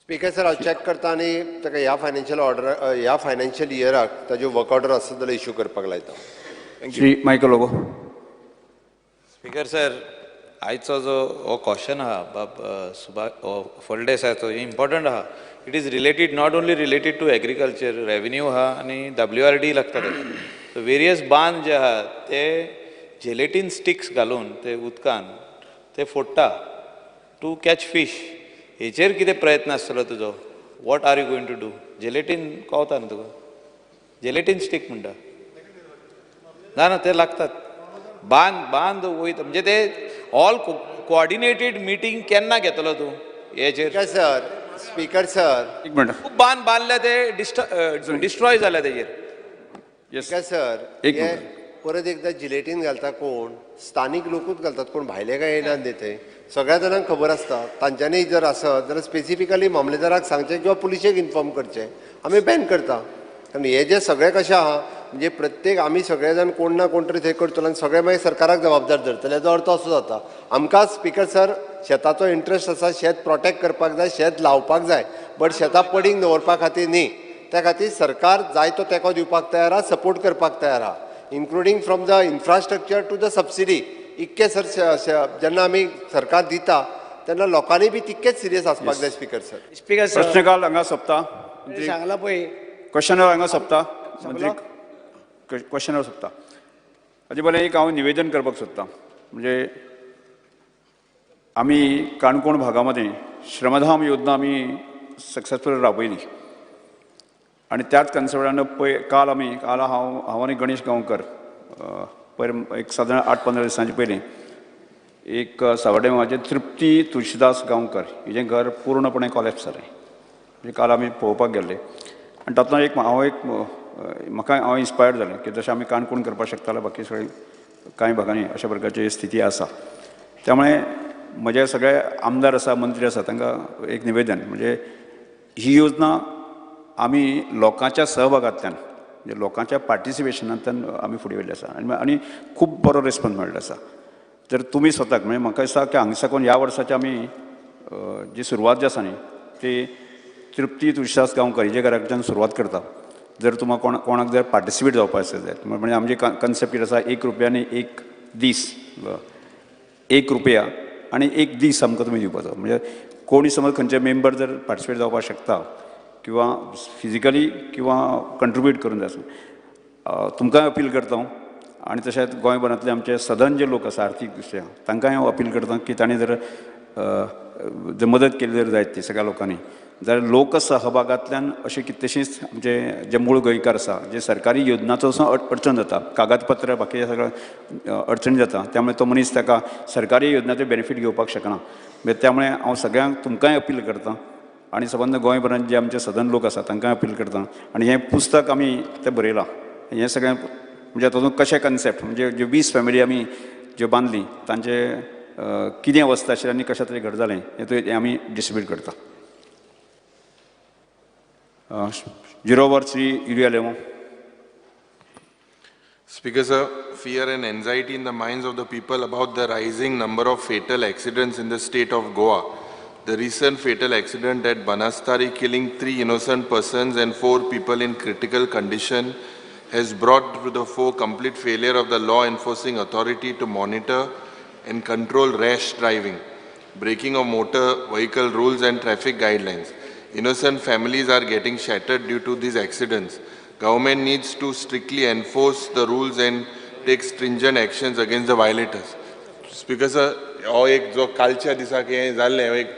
स्पीकर सर, हांव चॅक करता आनी ताका ह्या फायनान्शियल ऑर्डर ह्या फायनान्शियल इयराक ताज्यो वर्क ऑर्डर आसत जाल्यार इश्यू करपाक लायता. Shri Michael Lobo. Speaker sir, आयचो जो हो क्वेश्चन आहा बाब सुभाष फळदेसायाचो, इम्पॉर्टंट आहा. It is related not only related to agriculture, revenue आहा आनी डब्ल्यू आर डी लागता ताका. सो वेरियस बांद जे आहा ते जेलेटीन स्टिक्स घालून ते उदकान ते फोडटा टू कॅच फीश. हेचेर कितें प्रयत्न आसतलो तुजो? What are you going to do? Gelatin कळता न्हू तुका? जेलेटीन स्टीक म्हणटा. ना ना ते लागतात. बांद बांद वयता म्हणजे ते ऑल कोऑर्डिनेटेड मिटींग केन्ना घेतलो तूं हेचेर? सर, स्पीकर सर, एक मिनट. खूब बांद बांदले ते डिस्ट्रॉय जाले तेजेर. स्पीकर सर, हे परत एकदा जिलेटीन घालता कोण? स्थानीक लोकूच घालतात, कोण भायले काय येनात न्ही थंय. सगळ्या जाणांक खबर आसता. तांच्यांनी जर आसत जाल्यार स्पेसिफिकली मामलेदाराक सांगचें किंवा पुलिशेक इन्फॉर्म करचें, आमी बॅन करता. कारण हे जे सगळे कशें आहा म्हणजे प्रत्येक आमी सगळे जाण कोण ना कोण तरी थंय करतलो आनी सगळे मागीर सरकाराक जबाबदार धरतले, हेजो अर्थ असो जाता. आमकां स्पीकर सर शेताचो इंट्रस्ट आसा, शेत प्रोटेक्ट करपाक जाय, शेत लावपाक जाय, बट शेतां पडींग दवरपा खातीर न्ही. त्या खातीर सरकार जायतो तेंको दिवपाक तयार आहा, सपोर्ट करपाक तयार आहा, including from the infrastructure to the subsidy. इतके सर जेन्ना आमी सरकार दिता तेन्ना लोकांनी बी तितकेच सिरियस आसपाक जाय. स्पीकर सर, स्पीकर सर, प्रश्नकाल हांगा सोंपता. सांगला पळय क्वेश्चन हांगा सोंपता. क्वेश्चन सोंपता. हाजे बरें एक हांव निवेदन करपाक सोदतां. म्हणजे आमी काणकोण भागामध्ये श्रमधाम योजना आमी सक्सेसफूल राबयली आनी त्याच कन्सेप्टान पळय काल आमी काल हांव आनी गणेश गांवकर पयर एक सादारण 8-15 दिसांचे पयलीं एक सावड्डे म्हाजें तृप्ती तुळशीदास गांवकर हिजें घर पूर्णपणे कॉलेप्स जालें. म्हणजे काल आमी पळोवपाक गेल्ले आनी तातूंत एक हांव एक म्हाका हांव इन्स्पायर्ड जालें की जशें आमी काणकोण करपाक शकताले बाकी सगळे कांय भागांनी अशा प्रकारची स्थिती आसा. त्यामुळे म्हजे सगळे आमदार आसा, मंत्री आसा, तांकां एक निवेदन म्हणजे ही योजना आमी लोकांच्या सहभागांतल्यान म्हणजे लोकांच्या पार्टिसिपेशनांतल्यान आमी फुडें व्हेल्ली आसा आनी खूब बरो रिस्पॉन्स मेळ्ळो आसा. जर तुमी स्वताक म्हणजे म्हाका दिसता की हांगा साकून ह्या वर्साची आमी जी सुरवात जी आसा न्ही ती तृप्ती तुळशीदास गांवकर हिजे घरा कडच्यान सुरवात करता. जर तुमकां कोणाक जर पार्टिसिपेट जावपाक आसत जाल्यार म्हणजे आमचे कन्सेप्ट कितें आसा, 1 रुपया आनी 1 दीस, 1 रुपया आनी 1 दीस आमकां तुमी दिवपाचो. म्हणजे कोणी समज खंयचे मेंबर जर पार्टिसिपेट जावपाक शकता किंवा फिजिकली किंवा कंट्रिब्यूट करून जाय तुमकां अपील करता हांव. आनी तशेंच गोंयभरांतले आमचे सदन जे लोक आसा आर्थीक दृश्ट्या तांकांय हांव अपील करता की तांणी जर मदत केली जर जायत ती सगळ्या लोकांनी जाल्यार लोकसहभागांतल्यान अशें कितलेशींच आमचे जे मूळ गोंयकार आसा जे सरकारी योजनाचो सुद्दां अडचण जाता, कागदपत्र बाकीचे सगळें अडचणी जाता, त्यामुळे तो मनीस ताका सरकारी योजनाचे बेनिफीट घेवपाक शकना. म्हणजे त्यामुळे हांव सगळ्यांक तुमकांय अपील करता आनी सबंद गोंयभरांत जे आमचे सदन लोक आसा तांकांय अपील करता. आनी हें पुस्तक आमी तें बरयलां, हें सगळें म्हणजे तातूंत कशें कन्सेप्ट म्हणजे ज्यो 20 फॅमिली आमी ज्यो बांदली तांचे कितें अवस्था आशिल्ली आनी कशा तरेन घर जालें हें आमी डिस्ट्रिब्यूट करता. Zero over Shri Yuri Alemao. Speaker sir, fear and anxiety in the minds of the people about the rising number of fatal accidents in the state of Goa. The recent fatal accident at Banastari killing 3 innocent persons and 4 people in critical condition has brought to the fore complete failure of the law enforcing authority to monitor and control rash driving, breaking of motor vehicle rules and traffic guidelines. Innocent families are getting shattered due to these accidents. Government needs to strictly enforce the rules and take stringent actions against the violators. Speaker sir, हो एक जो कालच्या दिसाक हें जाल्लें एक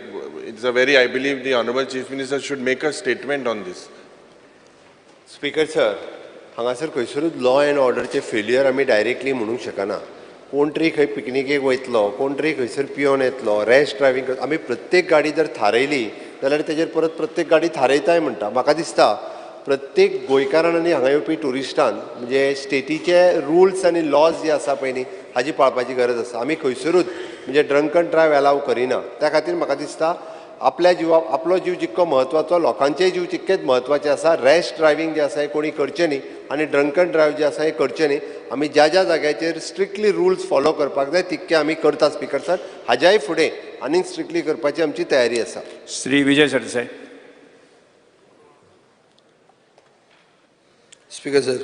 it's a very, I believe the honourable chief minister should make a statement on this. Speaker sir, हांगासर खंयसरूच लॉ एंड ऑर्डरचें फेल्युअर आमी डायरेक्टली म्हणूंक शकना. कोण तरी खंय पिकनिकेक वयतलो, कोण तरी खंयसर पियोन येतलो, रॅश ड्रायव्हींग. आमी प्रत्येक गाडी जर थारयली जाल्यार तेजेर परत प्रत्येक गाडी थारयताय म्हणटा. म्हाका दिसता प्रत्येक गोंयकारान आनी हांगा येवपी ट्युरिस्टान म्हणजे स्टेटीचे रुल्स आनी लॉज जे आसा पळय न्ही हाजी पाळपाची गरज आसा. आमी खंयसरूच म्हणजे ड्रंकन ड्रायव्ह एलाव करिना. त्या खातीर म्हाका दिसता आपल्या जिवा आपलो जीव जितको म्हत्वाचो लोकांचेय जीव तितकेच म्हत्वाचे आसा. रॅश ड्रायव्हींग जें आसा हें कोणी करचें न्ही आनी ड्रंकन ड्रायव्ह जें आसा हें करचें न्ही. आमी ज्या ज्या जाग्याचेर स्ट्रिक्टली रुल्स फॉलो करपाक जाय तितके आमी करता. स्पीकर सर, हाज्याय फुडें आनीक स्ट्रिक्टली करपाची आमची तयारी आसा. Shri Vijay Sardesai. Speaker sir,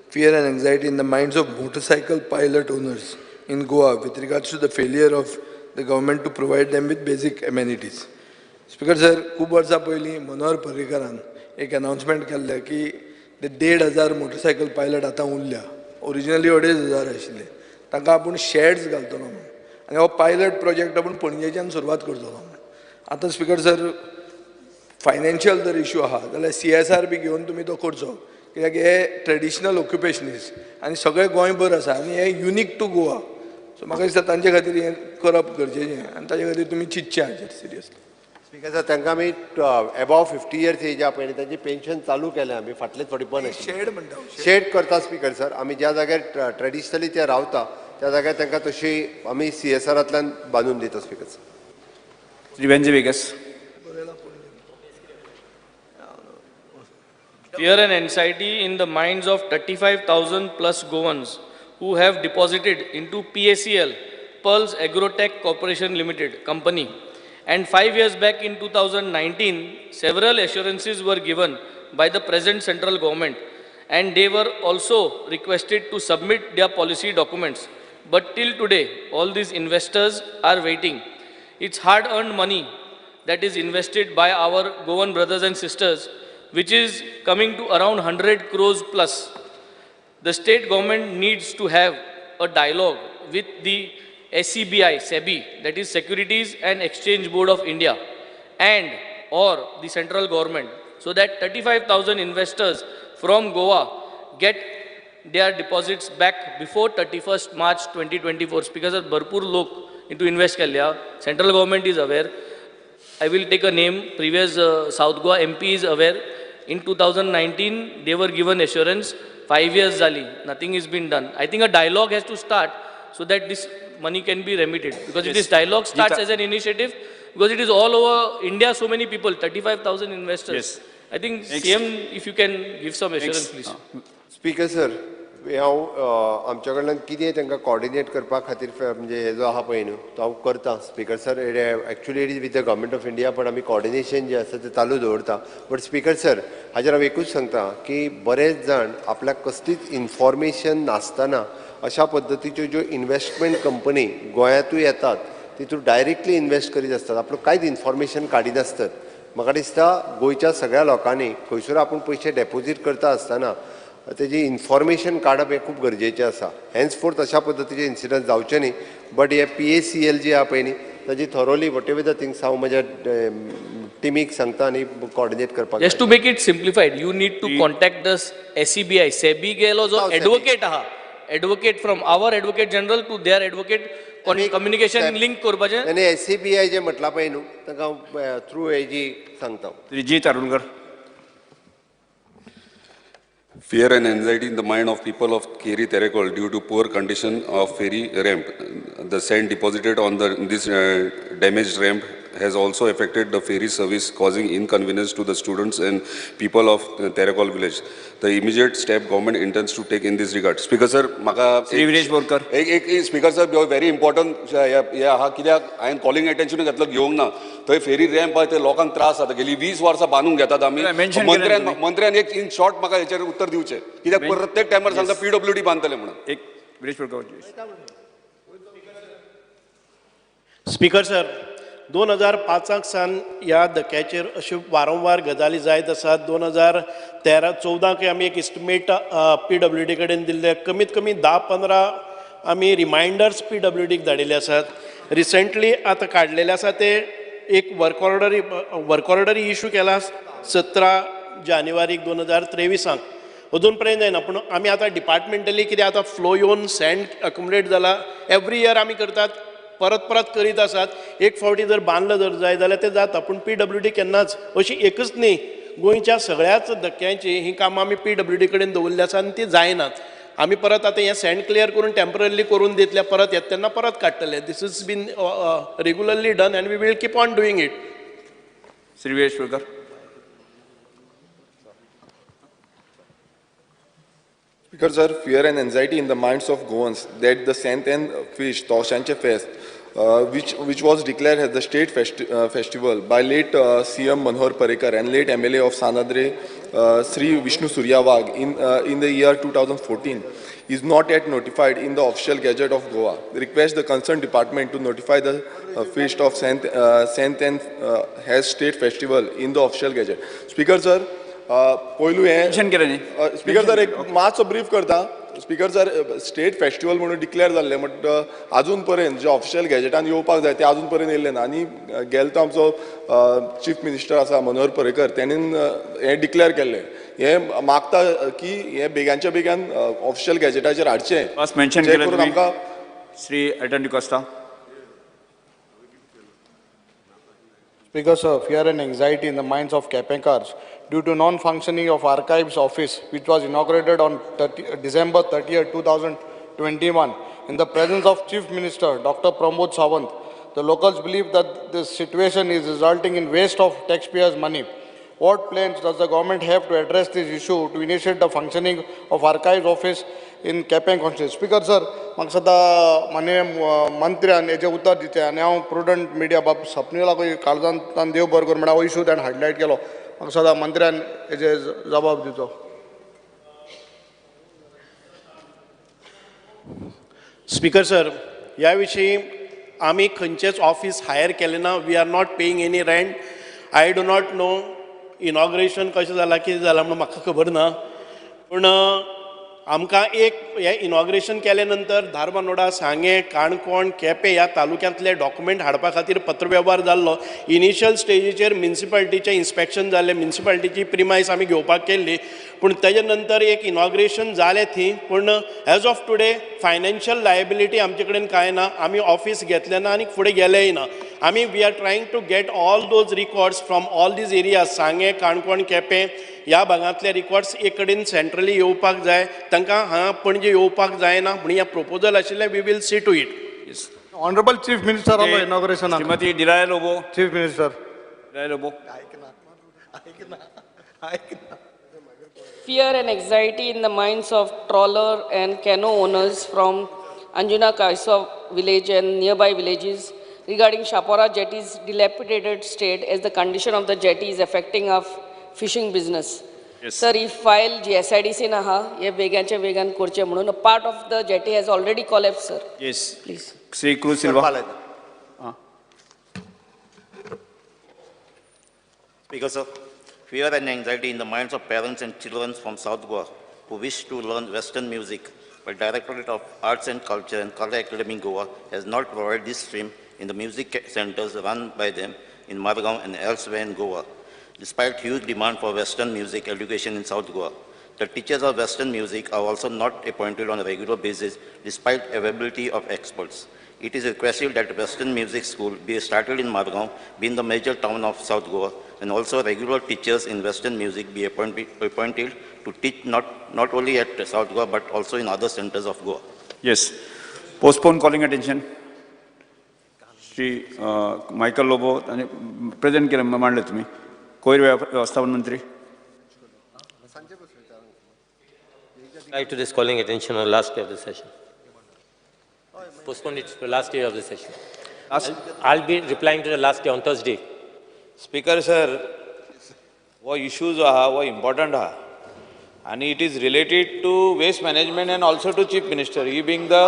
fear and anxiety in the minds of motorcycle pilot owners in Goa with regards to the failure of the government to provide them with basic amenities. Speaker sir, खूब वर्सां पयलीं मनोहर पर्रीकारान एक announcement केल्लें की ते 1,500 motorcycle pilot आतां उरल्या. Originally 2,500 आशिल्ले, तांकां आपूण शेड्स घालतलो म्हणून आनी हो पायलट प्रोजेक्ट आपूण पणजेच्यान सुरवात करतलो म्हणून. आतां स्पीकर सर फायनान्शियल जर इशू आहा जाल्यार CSR बी घेवन तुमी तो करचो कित्याक हे ट्रेडिशनल ऑक्युपेशनिस्ट आनी सगळे गोंयभर आसा आनी हे युनीक टू गोवा. सो म्हाका दिसता तांचे खातीर हें करप गरजेचें आनी ताजे खातीर तुमी चिंतचें हाचेर सिरियसली. स्पीकर सर तांकां आमी एबाव 50 इयर्स एज आहा पळय तांची पेन्शन चालू केलें आमी फाटले थोडी बंद शेड म्हणटा शेड करता स्पीकर सर. आमी ज्या जाग्यार ट्रेडिशनली ते रावता त्या जाग्यार तांकां तशी आमी CSRांतल्यान बांदून दिता speaker sir. Shri Venzy Viegas. Fear and anxiety in the minds of 35,000 plus Goans who have deposited into PACL, Pearls Agrotech Corporation Limited company. And 5 years back in 2019, several assurances were given by the present central government, and they were also requested to submit their policy documents. But till today, all these investors are waiting. It's hard-earned money that is invested by our Goan brothers and sisters, which is coming to around 100 crores plus. The state government needs to have a dialogue with the SEBI, that is Securities and Exchange Board of India, and or the central government, so that 35,000 investors from Goa get their deposits back before 31st March 2024. Because bharpur lok into invest kelle, central government is aware. I will take a name, previous South Goa MP is aware. In 2019, they were given assurance, 5 years zali, nothing has been done. I think a dialogue has to start so that this money can be remitted. Because if this dialogue starts as an initiative, because it is all over India, so many people, 35,000 investors. Yes. I think CM, if you can give some assurance, please. Speaker sir, हांव आमच्या कडल्यान कितें तांकां coordinate करपा खातीर म्हणजे हे जो आहा पळय न्हू तो हांव करता speaker sir. Actually it is with the government of India, पण आमी कॉर्डिनेशन जें आसा तें चालू दवरता. बट स्पीकर सर हाजेर हांव एकूच सांगता की बरेच जाण आपल्याक कसलीच इन्फॉर्मेशन नासतना अशा पद्दतीच्यो ज्यो इन्वेस्टमेंट कंपनी गोंयांतूय येतात तितून डायरेक्टली इन्वेस्ट करीत आसतात, आपलो कांयच इन्फॉर्मेशन काडिनासतात. म्हाका दिसता गोंयच्या सगळ्या लोकांनी खंयसर आपूण पयशे डेपोजीट करता आसतना तेजी इन्फॉर्मेशन काडप हें खूब गरजेचें आसा. हेन्सफोर्थ अशा पद्दतीचे इन्सिडंट जावचे न्ही. बट हे PACL जी आहा पळय न्ही ताजी thoroughly whatever the things हांव म्हज्या टिमीक सांगता आनी कॉर्डिनेट करपाक. Just to make it simplified, you need to contact the SEBI, SEBI गेलो जो एडवोकेट आहा, advocate from our advocate general to their advocate, communication link करपाचें. आनी SEBI जें म्हटलां पळय न्हू तांकां हांव थ्रू एजी सांगता. श्री जी Tarulkar. Fear and anxiety in the mind of people of Keri Terekhol due to poor condition of ferry ramp. The sand deposited on this damaged ramp has also affected the ferry service, causing inconvenience to the students and people of Terekhol village. The immediate step government intends to take in this regard. Speaker sir, maka Shri Viresh Borkar. एक speaker sir, very important हे आहा कित्याक हांवें calling attention घेतलो घेवंक ना. थंय फेरी ramp आहा ते लोकांक त्रास जाता. गेली 20 वर्सां बांदून घेतात आमी. मंत्र्यान एक इन शॉर्ट म्हाका हेचेर उत्तर दिवचें कित्याक प्रत्येक टायमार सांगता PWD बांदतले म्हणून. एक विरेश बोरकर. स्पीकर सर, 2005 सावन ह्या धक्याचेर अश्यो वारंवार गजाली जायत आसात. 2013-14 आमी एक इस्टिमेट PWD कडेन दिल्ले, कमीत कमी 10-15 आमी रिमायंडर्स PWDक धाडिल्ले आसात. रिसेंटली आतां काडलेले आसा ते एक वर्क ऑर्डर इशू केला 17 जानेवारीक 2023 अजून पर्यंत जायना. पूण आमी आतां डिपार्टमेंटली कितें आतां फ्लो येवन सँड अक्युमुलेट जाला, एवरी इयर आमी करतात, परत परत करीत आसात. एक फावटी जर बांदलो जर जाय जाल्यार तें जाता, पूण PWD केन्नाच अशी एकच न्ही, गोंयच्या सगळ्याच धक्क्यांची हीं कामां आमी PWD कडेन दवरिल्लीं आसा आनी ती जायनात. आमी परत आतां हें सँड क्लियर करून टेम्पररीली करून दितले, परत येता तेन्ना परत काडटले. This is been regularly done and we will keep on doing it. Shri Viresh Borkar. Speaker sir, fear and anxiety in the minds of Goans that the Saint and Fish Toshanche Fest, which was declared as the state festival by late CM Manohar Parrikar and late MLA of Sanadre Sri Vishnu Surya Wagh in the year 2014, is not yet notified in the official gazette of Goa. Request the concerned department to notify the feast of Saint and has state festival in the official gazette. Speaker sir, पयलू हें speaker sir एक मातसो brief करता. Speaker sir, state festival म्हणून declare जाल्लें, but अजून पर्यंत जे official गॅजेटान येवपाक जाय ते अजून पर्यंत येयल्लें ना. आनी गेलो तो आमचो चीफ मिनिस्टर आसा मनोहर पर्रीकर, तेणेन हें डिक्लेअर केल्लें. हें मागता की हें बेग्यांच्या बेग्यान ऑफिशियल गॅजेटाचेर हाडचें. फर्स्ट मेन्शन जे केलें करून तुमी. आमकां. Shri Elton D'Costa. Speaker sir, fear and anxiety in the minds of Kepekars due to non-functioning of Archives Office, which was inaugurated on December 30, 2021, in the presence of Chief Minister Dr. Pramod Sawant. The locals believe that this situation is resulting in waste of taxpayers' money. What plans does the government have to address this issue to initiate the functioning of Archives Office in Quepem constituency? Speaker sir, म्हाका सदां माननीय मंत्र्यान हेजें उतर दितें आनी हांव prudent media बाब सपनीलाकूय काळजांतल्यान देव बरें करूं म्हणल्यार हो इशू ताणें हायलायट केलो. म्हाका सदां मंत्र्यान हेजेर जबाब दिवचो. स्पीकर सर, ह्या विशीं आमी खंयचेच ऑफीस हायर केलें ना. We are not paying any rent. I do not know inauguration कशें जालां, कितें जालां म्हणून म्हाका खबर ना. पूण आमकां एक हें इनॉग्रेशन केले नंतर धारबांदोडा, सांगें, काणकोण, केपें ह्या तालुक्यांतले डॉक्युमेंट हाडपा खातीर पत्रवेव्हार जाल्लो. इनिशियल स्टेजीचेर म्युनिसिपालिटीचें इन्स्पेक्शन जालें, म्युनिसिपालिटीची प्रिमायस आमी घेवपाक केल्ली. पूण तेजे नंतर एक इनॉग्रेशन जालें थंय, पूण as of today financial liability आमचे कडेन कांय ना. आमी ऑफीस घेतलें ना आनी फुडें गेलेय ना. आमी we are trying to get all those records from all these areas, Sanguem, Canacona, Quepem ह्या भागांतले रिकॉर्ड्स एक कडेन सेंट्रली येवपाक जाय. तांकां हांगा पणजे येवपाक जायना म्हणून हें प्रपोजल आशिल्लें. We will see to it. Honourable chief minister आलो इनॉग्रेशनाक. Shrimati Delilah Lobo. Chief minister Delilah Lobo. Fear and anxiety in the minds of trawler and canoe owners from Anjuna Kaiswa village and nearby villages regarding Chapora jetty's dilapidated state as the condition of the jetty is affecting our fishing business. Yes. Sir, he file G SIDC na ha, ye veganche vegan korche म्हणून a part of the jetty has already collapsed, sir. Yes. Please. Shri Cruz Silva. Speaker sir, fear and anxiety in the minds of parents and children from South Goa who wish to learn Western music, but Directorate of Arts and Culture and Kala Academy Goa has not provided this stream in the music centers run by them in Margao and elsewhere in Goa, despite huge demand for Western music education in South Goa. The teachers of Western music are also not appointed on a regular basis despite availability of experts. It is requested that Western Music School be started in Margao, being the major town of South Goa, and also regular teachers in Western music be appointed to teach not only at South Goa but also in other centers of Goa. Yes. Postpone calling attention. Shri Michael Lobo आनी present केलें मांडलें तुमी. कोयर वेवस्थापन मंत्री. Right to this calling attention on the last day of the session. Postpone it to the last day of the session. I'll be replying to the last day on Thursday. Speaker sir, हो issue जो आहा हो important आहा आनी it is related to waste management and also to chief minister, he being the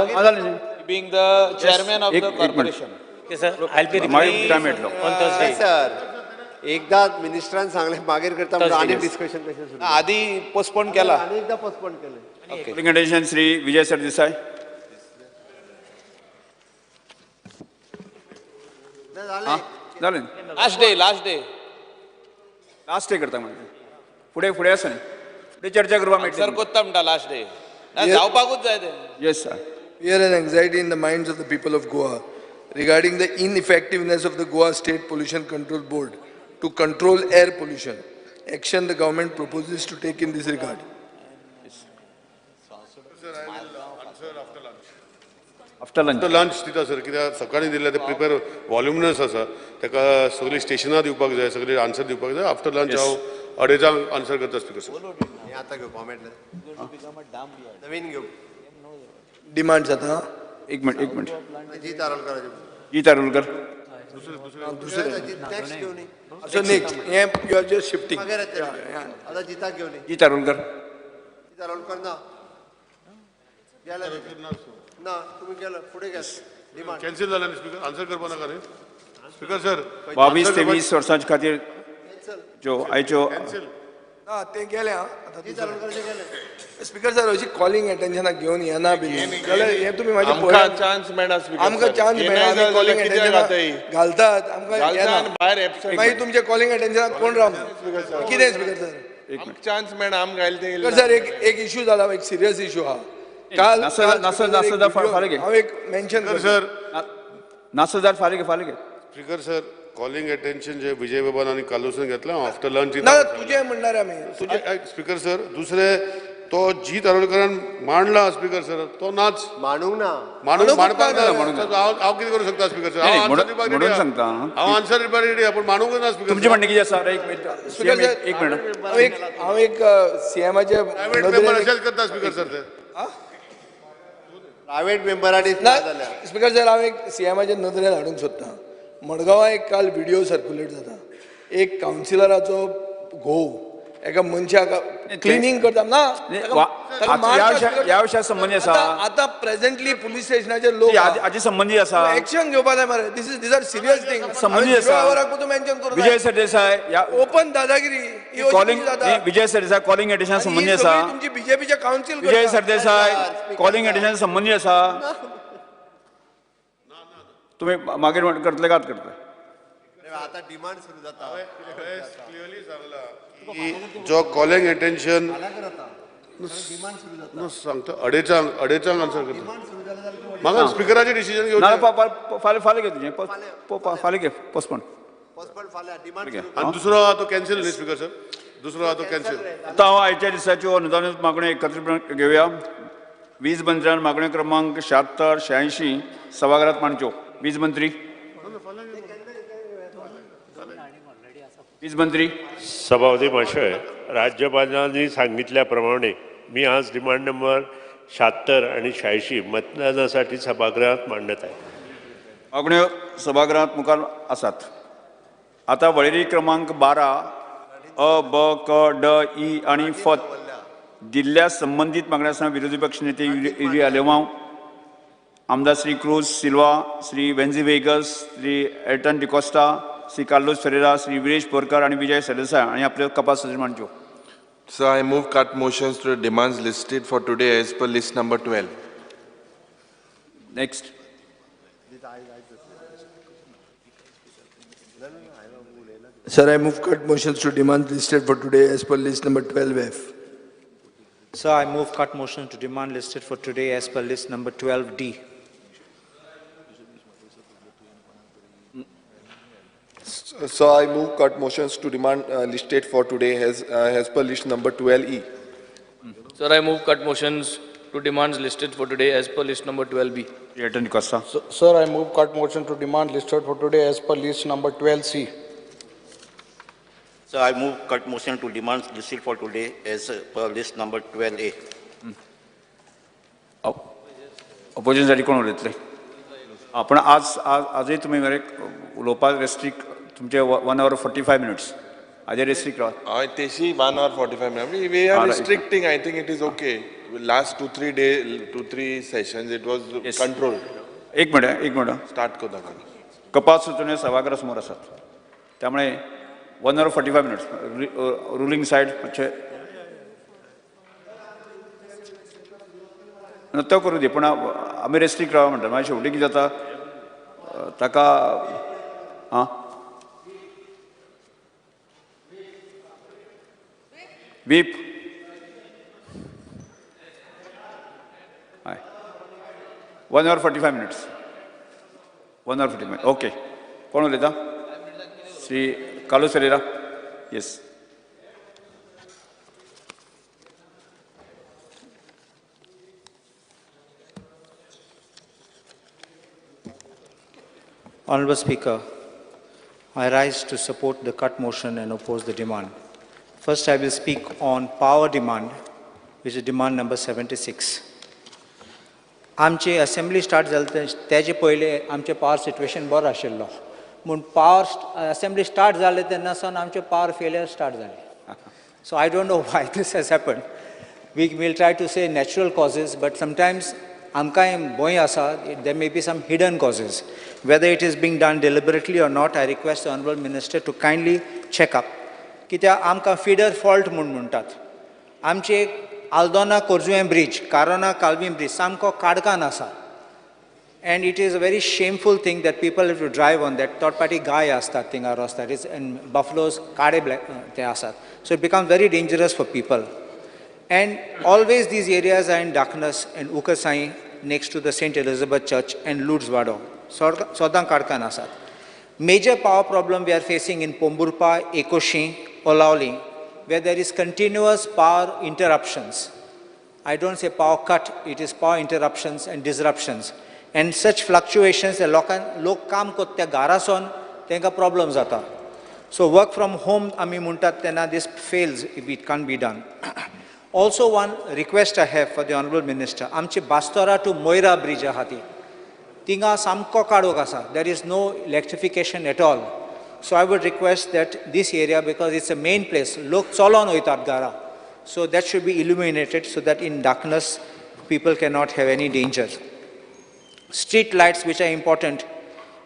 chairman of the corporation. Okay sir, I'll be replying on Thursday. Sir, एकदा मिनिस्टरान सांगलें मागीर करता आनी डिस्कशन कशें सुरू. आदी पोस्टपोन केला. आनी एकदा पोस्टपोन केलें. Calling attention Shri Vijay Sardesai. जालें. Last day, last day. Last day करता म्हणजे फुडें फुडें आसा न्ही, फुडें चर्चा करपाक मेळटली. सर कोत्ता म्हणटा लास्ट डे, जावपाकूच जाय तें. Yes sir. Fear and anxiety in the minds of the people of Goa regarding the ineffectiveness of the Goa State Pollution Control Board to control air pollution. Action the government proposes to take in this regard. Yes. Sir, I will answer after lunch. After lunch. After lunch दिता sir, कित्याक सकाळीं दिल्लें तें prepare वॉल्युमनस आसा, ताका सगळीं स्टेशनां दिवपाक जाय, सगळीं आन्सर दिवपाक जाय. आफ्टर लंच हांव अडेजांक आन्सर करता स्पीकर सर. हें आतां घेवपाक मेळटलें, नवीन घेवप डिमांड जाता. एक मिनिट, एक मिनिट. जीत आरोलकर. जीत आरोलकर. दुसरे नेक्स्ट घेवन. So next, you are just shifting. आतां जिताक घेवन. जीत आरोलकर. जीत आरोलकर ना गेले ना, तुमी गेले फुडें गेले. डिमांड कॅन्सल जालें न्ही स्पीकर, आन्सर करपा नाका न्ही स्पीकर सर. 22-23 वर्सां खातीर ज्यो आयच्यो ना ते गेले आतां स्पीकर सर अशी कॉलिंग अटेन्शनाक घेवन येना बी जाल्यार हें तुमी मातशें आमकां चान्स मेळना स्पीकर. आमकां चान्स मेळना, कॉलिंग अटेन्शनाक घालतात आमकां येना. मागीर तुमचे कॉलिंग अटेन्शनाक कोण रावना कितें स्पीकर सर? चान्स मेळना आमकां घायले ते. सर एक एक इशू जाला, एक सिरियस इशू आहा. काल हांव एक मेन्शन सर नासो फाल्यां फाल्यां. स्पीकर सर कॉलिंग अटेन्शन जे विजय बाबान आनी कार्लुसान घेतला आफ्टर लंच. ना तुजें म्हणणार आमी. स्पीकर सर दुसरे तो जीत आरोलकरान मांडला स्पीकर सर, तो नाच मांडूंक ना, मांडूंक मांडपाक ना. हांव कितें करूं शकता स्पीकर सर? म्हणून सांगता हांव आन्सर दिवपाक रेडी, पूण मांडूंक ना स्पीकर. तुमचें म्हणणें कितें आसा? एक मिनट, एक मिनट. हांव एक सीएमाचे प्रायवेट मेंबर अशेंच करता स्पीकर सर. ते प्रायवेट मेंबरांनी ना स्पीकर सर, हांव एक सीएमाचे नदरेन हाडूंक सोदता. मडगांवां एक काल व्हिडिओ सर्क्युलेट जाता, एक कावन्सिलराचो घोव एका मनशाक क्लिनींग करता ना. ह्या विशया संबंदी आसा. आतां प्रेझेंटली पुलीस स्टेशनाचेर लोक हाचे संबंदी आसा, एक्शन घेवपा जाय मरे. This is these are serious thing. संबंदी आसा. विजय सरदेसाय ओपन दादागिरी calling, Vijay Sardesai calling edition संबंदी आसा. तुमची बीजेपीचे council. Vijay Sardesai calling edition संबंदी आसा. तुमी मागीर करतले कात करतले. आतां डिमांड सुरू जाता. क्लियरली सांगला की जो कॉलिंग अटेन्शन सांगता अडेचांक अडेचांक आन्सर करता. म्हाका स्पिकराचें डिसिजन घेवचें. फाल्यां फाल्यां घे तुजें, फाल्यां घे, पोस्टपोन. आनी दुसरो आहा तो कॅन्सील न्ही स्पीकर सर, दुसरो आहा तो कॅन्सील. आतां हांव आयच्या दिसाच्यो अनुदानीत मागण्यो एकत्रीत घेवया. वीज मंत्र्यान मागण्यो क्रमांक 76, 86 सभाघरात मांडच्यो. वीज मंत्री, वीज मंत्री. सभापती महाशय, राज्यपालांनी सांगितल्याप्रमाणे मी आज डिमांड नंबर 76 आणि 86 मतदानासाठी सभागृहात मांडत आहे. मागण्यो सभागृहात मुखार आसात. आतां वळेरी क्रमांक 12 अ, ब, क, ड, ई आनी फ दिल्ल्या संबंदीत मागण्या आसतना विरोधी पक्ष नेते युरी आलेमांव, आमदार श्री क्रूज सिल्वा, श्री वेन्झी वेगस, श्री एल्टन डिकोस्टा, श्री कार्लोस फेरेरा, श्री विरेश बोरकर आनी विजय सरदेसाय आनी आपल्यो कपास सूचना मांडच्यो. Sir, I move cut motions to the demands listed for today as per list number 12. Next. Sir, I move cut motions to demands listed for today as per list number 12F. Sir, I move cut motion to demand listed for today as per list number 12D. So I move cut motions to demand listed for today as per list number 12E. Sir, I move cut motions to demands listed for today as per list number 12B. Sir, I move cut motion to demand listed for today as per list number 12C. Sir, I move cut motion to demands listed for today as per list number 12A. Opposition साठी कोण उलयतले? पण आज आजय तुमी मरे उलोवपाक restrict तुमचे 1 hour 45 minutes हाजेर रेस्ट्रिक्ट रावत. हय, तेशी 1 hour 45 minutes. We are restricting. I think it is okay. Last 2-3 day, 2-3 sessions it was controlled. एक मिनट, एक मिनट. स्टार्ट करता. कपात सुचोवण्यो सभाघरा समोर आसात, त्यामुळे 1 hour 45 minutes ruling side मातशें तो करूं दी, पूण आमी रेस्ट्रिक्ट रावा म्हणटा. मागीर शेवटी कितें जाता ताका आं वीप हय 1 hour 45 minutes, 1 hour 45. Okay, कोण उलयता? Shri Carlos Ferreira. Yes. Honorable Speaker, I rise to support the cut motion and oppose the demand. First, I will speak on power demand, which is demand number 76. आमची assembly start जाले तेजे पयले आमचे power situation बरो आशिल्लो, म्हूण power assembly start जाले तेन्ना सावन आमचे पावर फेलियर स्टार्ट जाले. So I don't know why this has happened. We will try to say natural causes, but sometimes आमकांय भंय आसा there may be some hidden causes. Whether it is being done deliberately or not, I request the Honorable Minister to kindly check up कित्याक आमकां feeder fault म्हूण म्हणटात. आमचे Aldona Khorjuve bridge, Carona Calvim bridge सामको काडकान आसा. And it is a very shameful thing that people have to drive on that. Third party गाय आसतात थिंगा रस्त्यार, एंड बफलोज काडे ब्लॅक ते आसात. So it become very dangerous for people. And always these areas are in darkness. And Ucassaim next to the Saint Elizabeth church and Lourdes Wado सदां काडकान आसात. Major power problem we are facing in Pomburpa, Ecoxim, Olaulim, where there is continuous power interruptions. I don't say power cut, it is power interruptions and disruptions. And such fluctuations, लोक काम करता त्या घरासून तांकां problem जाता. So work from home आमी म्हणटात तेन्ना this fails if it can't be done. Also one request I have for the honourable minister, आमची बास्तोरा टू मोयरा ब्रिज आहा ती थिंगा सामको काळोख आसा. There is no electrification at all. So I would request that this area, because it's a main place, लोक चलोन वयतात घरा, so that should be illuminated so that in darkness people cannot have any danger. Street lights which are important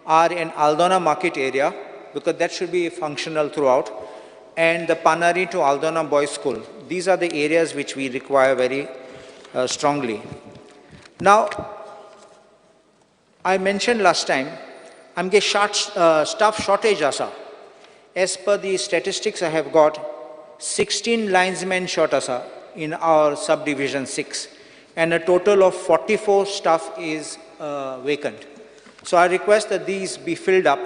are in Aldona market area, because that should be functional throughout, and the Panari to Aldona Boys School. These are the areas which we require very strongly. Now, I mentioned last time, आमगे short staff shortage आसा. As per the statistics I have got, 16 linesmen short आसा in our subdivision 6, and a total of 44 staff is vacant. So I request that these be filled up,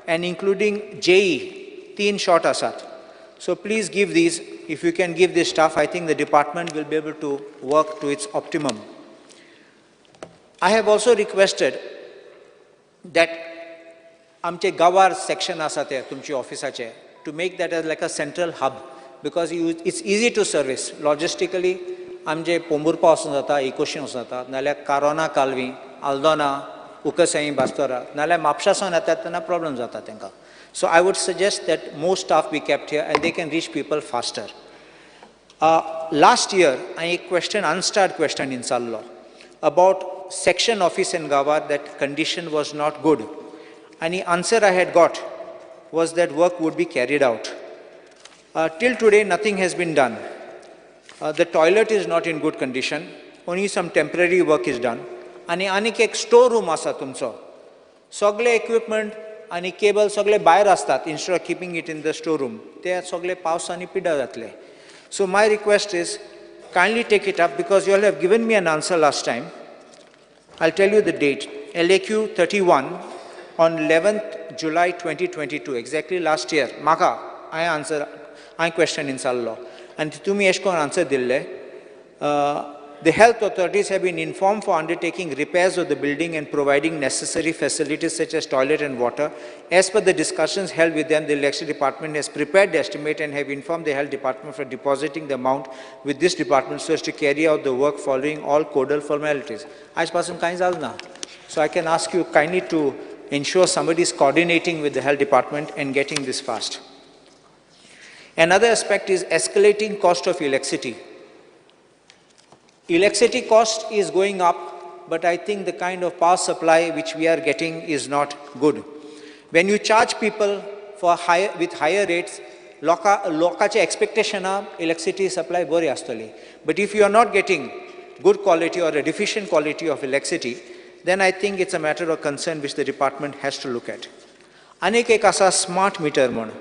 and including JE, 3 short asat. So please give these. If you can give this staff, I think the department will be able to work to its optimum. I have also requested that आमचे गावार section आसा ते तुमचे ऑफिसाचे, to make that as like a central hub, because it's easy to service. Logistically आमचे पोंबुर्पा वचून जाता, एकोशी वचून जाता, नाल्यार कारोना कालवी, आल्दोना, उकसाई, बास्तोरा, नाल्यार म्हापशासून येतात तेन्ना प्रॉब्लम जाता तांकां. So I would suggest that more staff be kept here and they can reach people faster. Last year हांवें एक क्वेश्चन, अनस्टार्ड क्वेश्चन विचारलो about section office in Gavar, that condition was not good. And the answer I had got was that work would be carried out. Till today, nothing has been done. The toilet is not in good condition. Only some temporary work is done. आनी आनीक एक store room आसा तुमचो, सगळे equipment आनी cable सगळे भायर आसतात, instead of keeping it in the store room. ते सगळे पावसांनी पिड्ड्यार जातले. So my request is, kindly take it up, because you all have given me an answer last time. I'll tell you the date, LAQ 31 on 11th July 2022, exactly last year. म्हाका हांवें answer, हांवें question विचारलो आनी तुमी एशें करून answer दिल्ले. The health authorities have been informed for undertaking repairs of the building and providing necessary facilities such as toilet and water. As per the discussions held with them, the electricity department has prepared the estimate and have informed the health department for depositing the amount with this department so as to carry out the work following all codal formalities. आयज पासून कांय जालें ना. So I can ask you kindly to ensure somebody is coordinating with the health department and getting this fast. Another aspect is escalating cost of electricity. Electricity cost is going up, but I think the kind of power supply which we are getting is not good. When you charge people for higher, with higher rates, लोकाचे expectation electricity supply बरी आसतली. But if you are not getting good quality or a deficient quality of electricity, then I think it's a matter of concern which the department has to look at. आनीक एक आसा smart meter म्हण.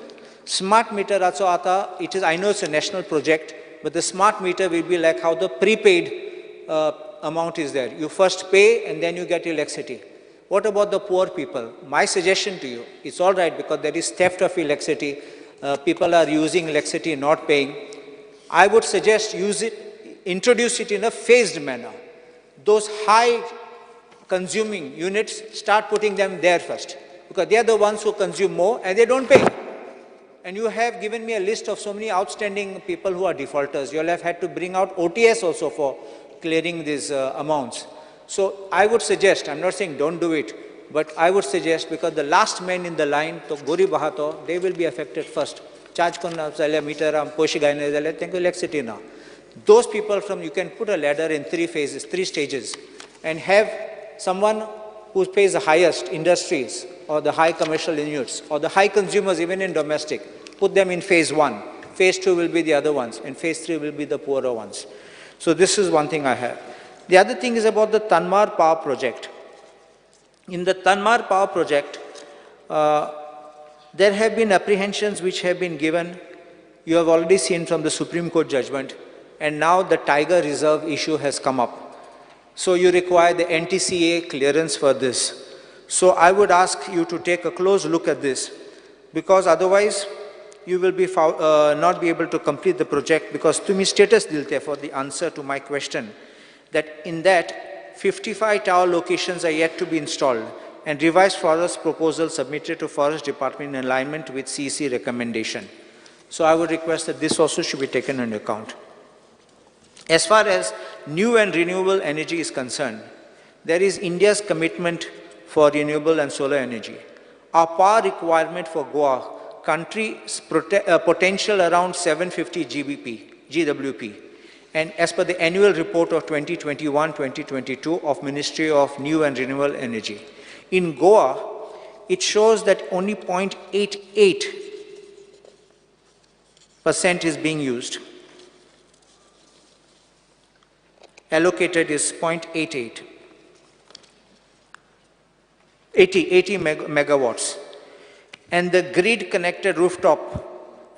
Smart meter आचो आतां, it is, I know it's a national project, but the smart meter will be like how the prepaid amount is there. You first pay and then you get electricity. What about the poor people? My suggestion to you, it's all right because there is theft of electricity. People are using electricity, not paying. I would suggest use it, introduce it in a phased manner. Those high consuming units, start putting them there first, because they are the ones who consume more and they don't pay. And you have given me a list of so many outstanding people who are defaulters. You all have had to bring out OTS also for clearing these amounts. So I would suggest, I'm not saying don't do it, but I would suggest, because the last man in the line, to gorib aha to, they will be affected first. Charge karna जाल्यार meter पयशे घायना जाल्यार तांकां electricity ना. Those people from, you can put a ladder in three phases, three stages, and have someone who pays the highest industries or the high commercial units or the high consumers even in domestic, put them in phase one. Phase 2 will be the other ones, and phase 3 will be the poorer ones. So this is one thing I have. The other thing is about the Tanmar Power Project. In the Tanmar Power Project, there have been apprehensions which have been given. You have already seen from the Supreme Court judgment, and now the Tiger Reserve issue has come up. So you require the NTCA clearance for this. So I would ask you to take a close look at this, because otherwise you will be not be able to complete the project, because tumi status dilte for the answer to my question, that in that 55 tower locations are yet to be installed and revised forest proposal submitted to Forest Department in alignment with CEC recommendation. So I would request that this also should be taken into account. As far as new and renewable energy is concerned, there is India's commitment for renewable and solar energy. Our power requirement for Goa country's potential around 750 GWP. And as per the annual report of 2021-2022 of Ministry of New and Renewable Energy. In Goa, it shows that only 0.88% is being used. Allocated is 0.88, 80 megawatts. And the grid connected rooftop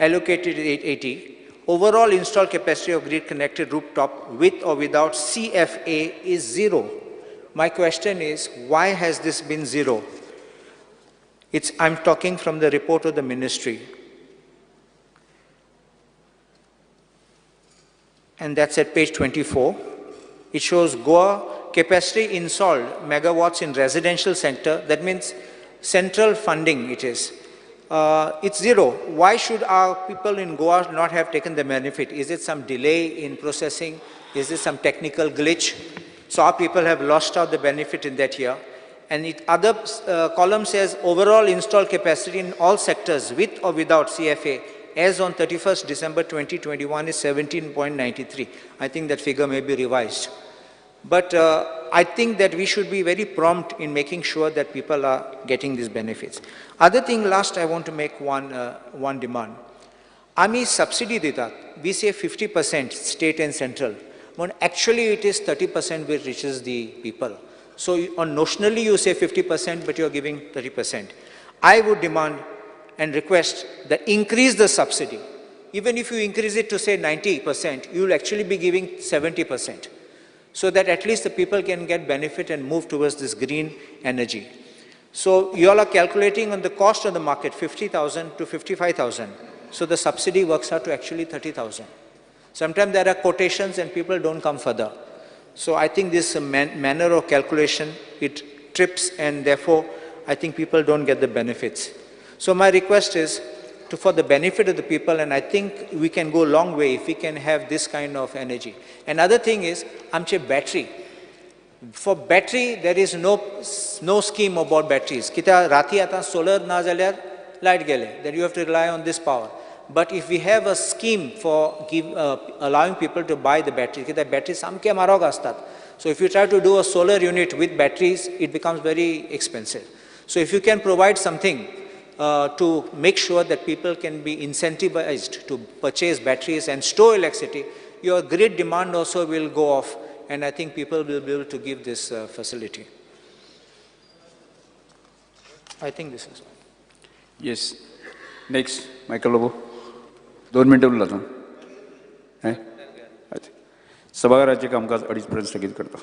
allocated 880. Overall installed capacity of grid connected rooftop with or without CFA is 0. My question is, why has this been 0? I'm talking from the report of the ministry. And that's at page 24. It shows Goa capacity installed megawatts in residential sector. That means central funding it is. It's 0. Why should our people in Goa not have taken the benefit? Is it some delay in processing? Is it some technical glitch? So our people have lost out the benefit in that year. And it other column says overall installed capacity in all sectors with or without CFA as on 31st December 2021 is 17.93. I think that figure may be revised. But I think that we should be very prompt in making sure that people are getting these benefits. Other thing, last, I want to make one demand. Ami subsidy dita, we say 50% state and central. But actually it is 30% which reaches the people. So on notionally you say 50%, but you are giving 30%. I would demand and request that increase the subsidy. Even if you increase it to say 90%, you will actually be giving 70%. So that at least the people can get benefit and move towards this green energy. So you all are calculating on the cost of the market, 50,000 to 55,000. So the subsidy works out to actually 30,000. Sometimes there are quotations and people don't come further. So I think this manner of calculation, it trips, and therefore I think people don't get the benefits. So my request is for the benefit of the people, and I think we can go a long way if we can have this kind of energy. Another thing is, amche battery. For battery, there is no scheme about batteries. Kita rati ata solar na jalyar light gele. Then you have to rely on this power. But if we have a scheme for allowing people to buy the battery, kita battery samke marog astat. So if you try to do a solar unit with batteries, it becomes very expensive. So if you can provide something to make sure that people can be incentivized to purchase batteries and store electricity, your grid demand also will go off, and I think people will be able to give this facility. I think this is all. Yes. Next, Michael Lobo. 2 मिनटं उरला तूं. सभाघराचें कामकाज 2:30 पर्यंत स्थगीत करता.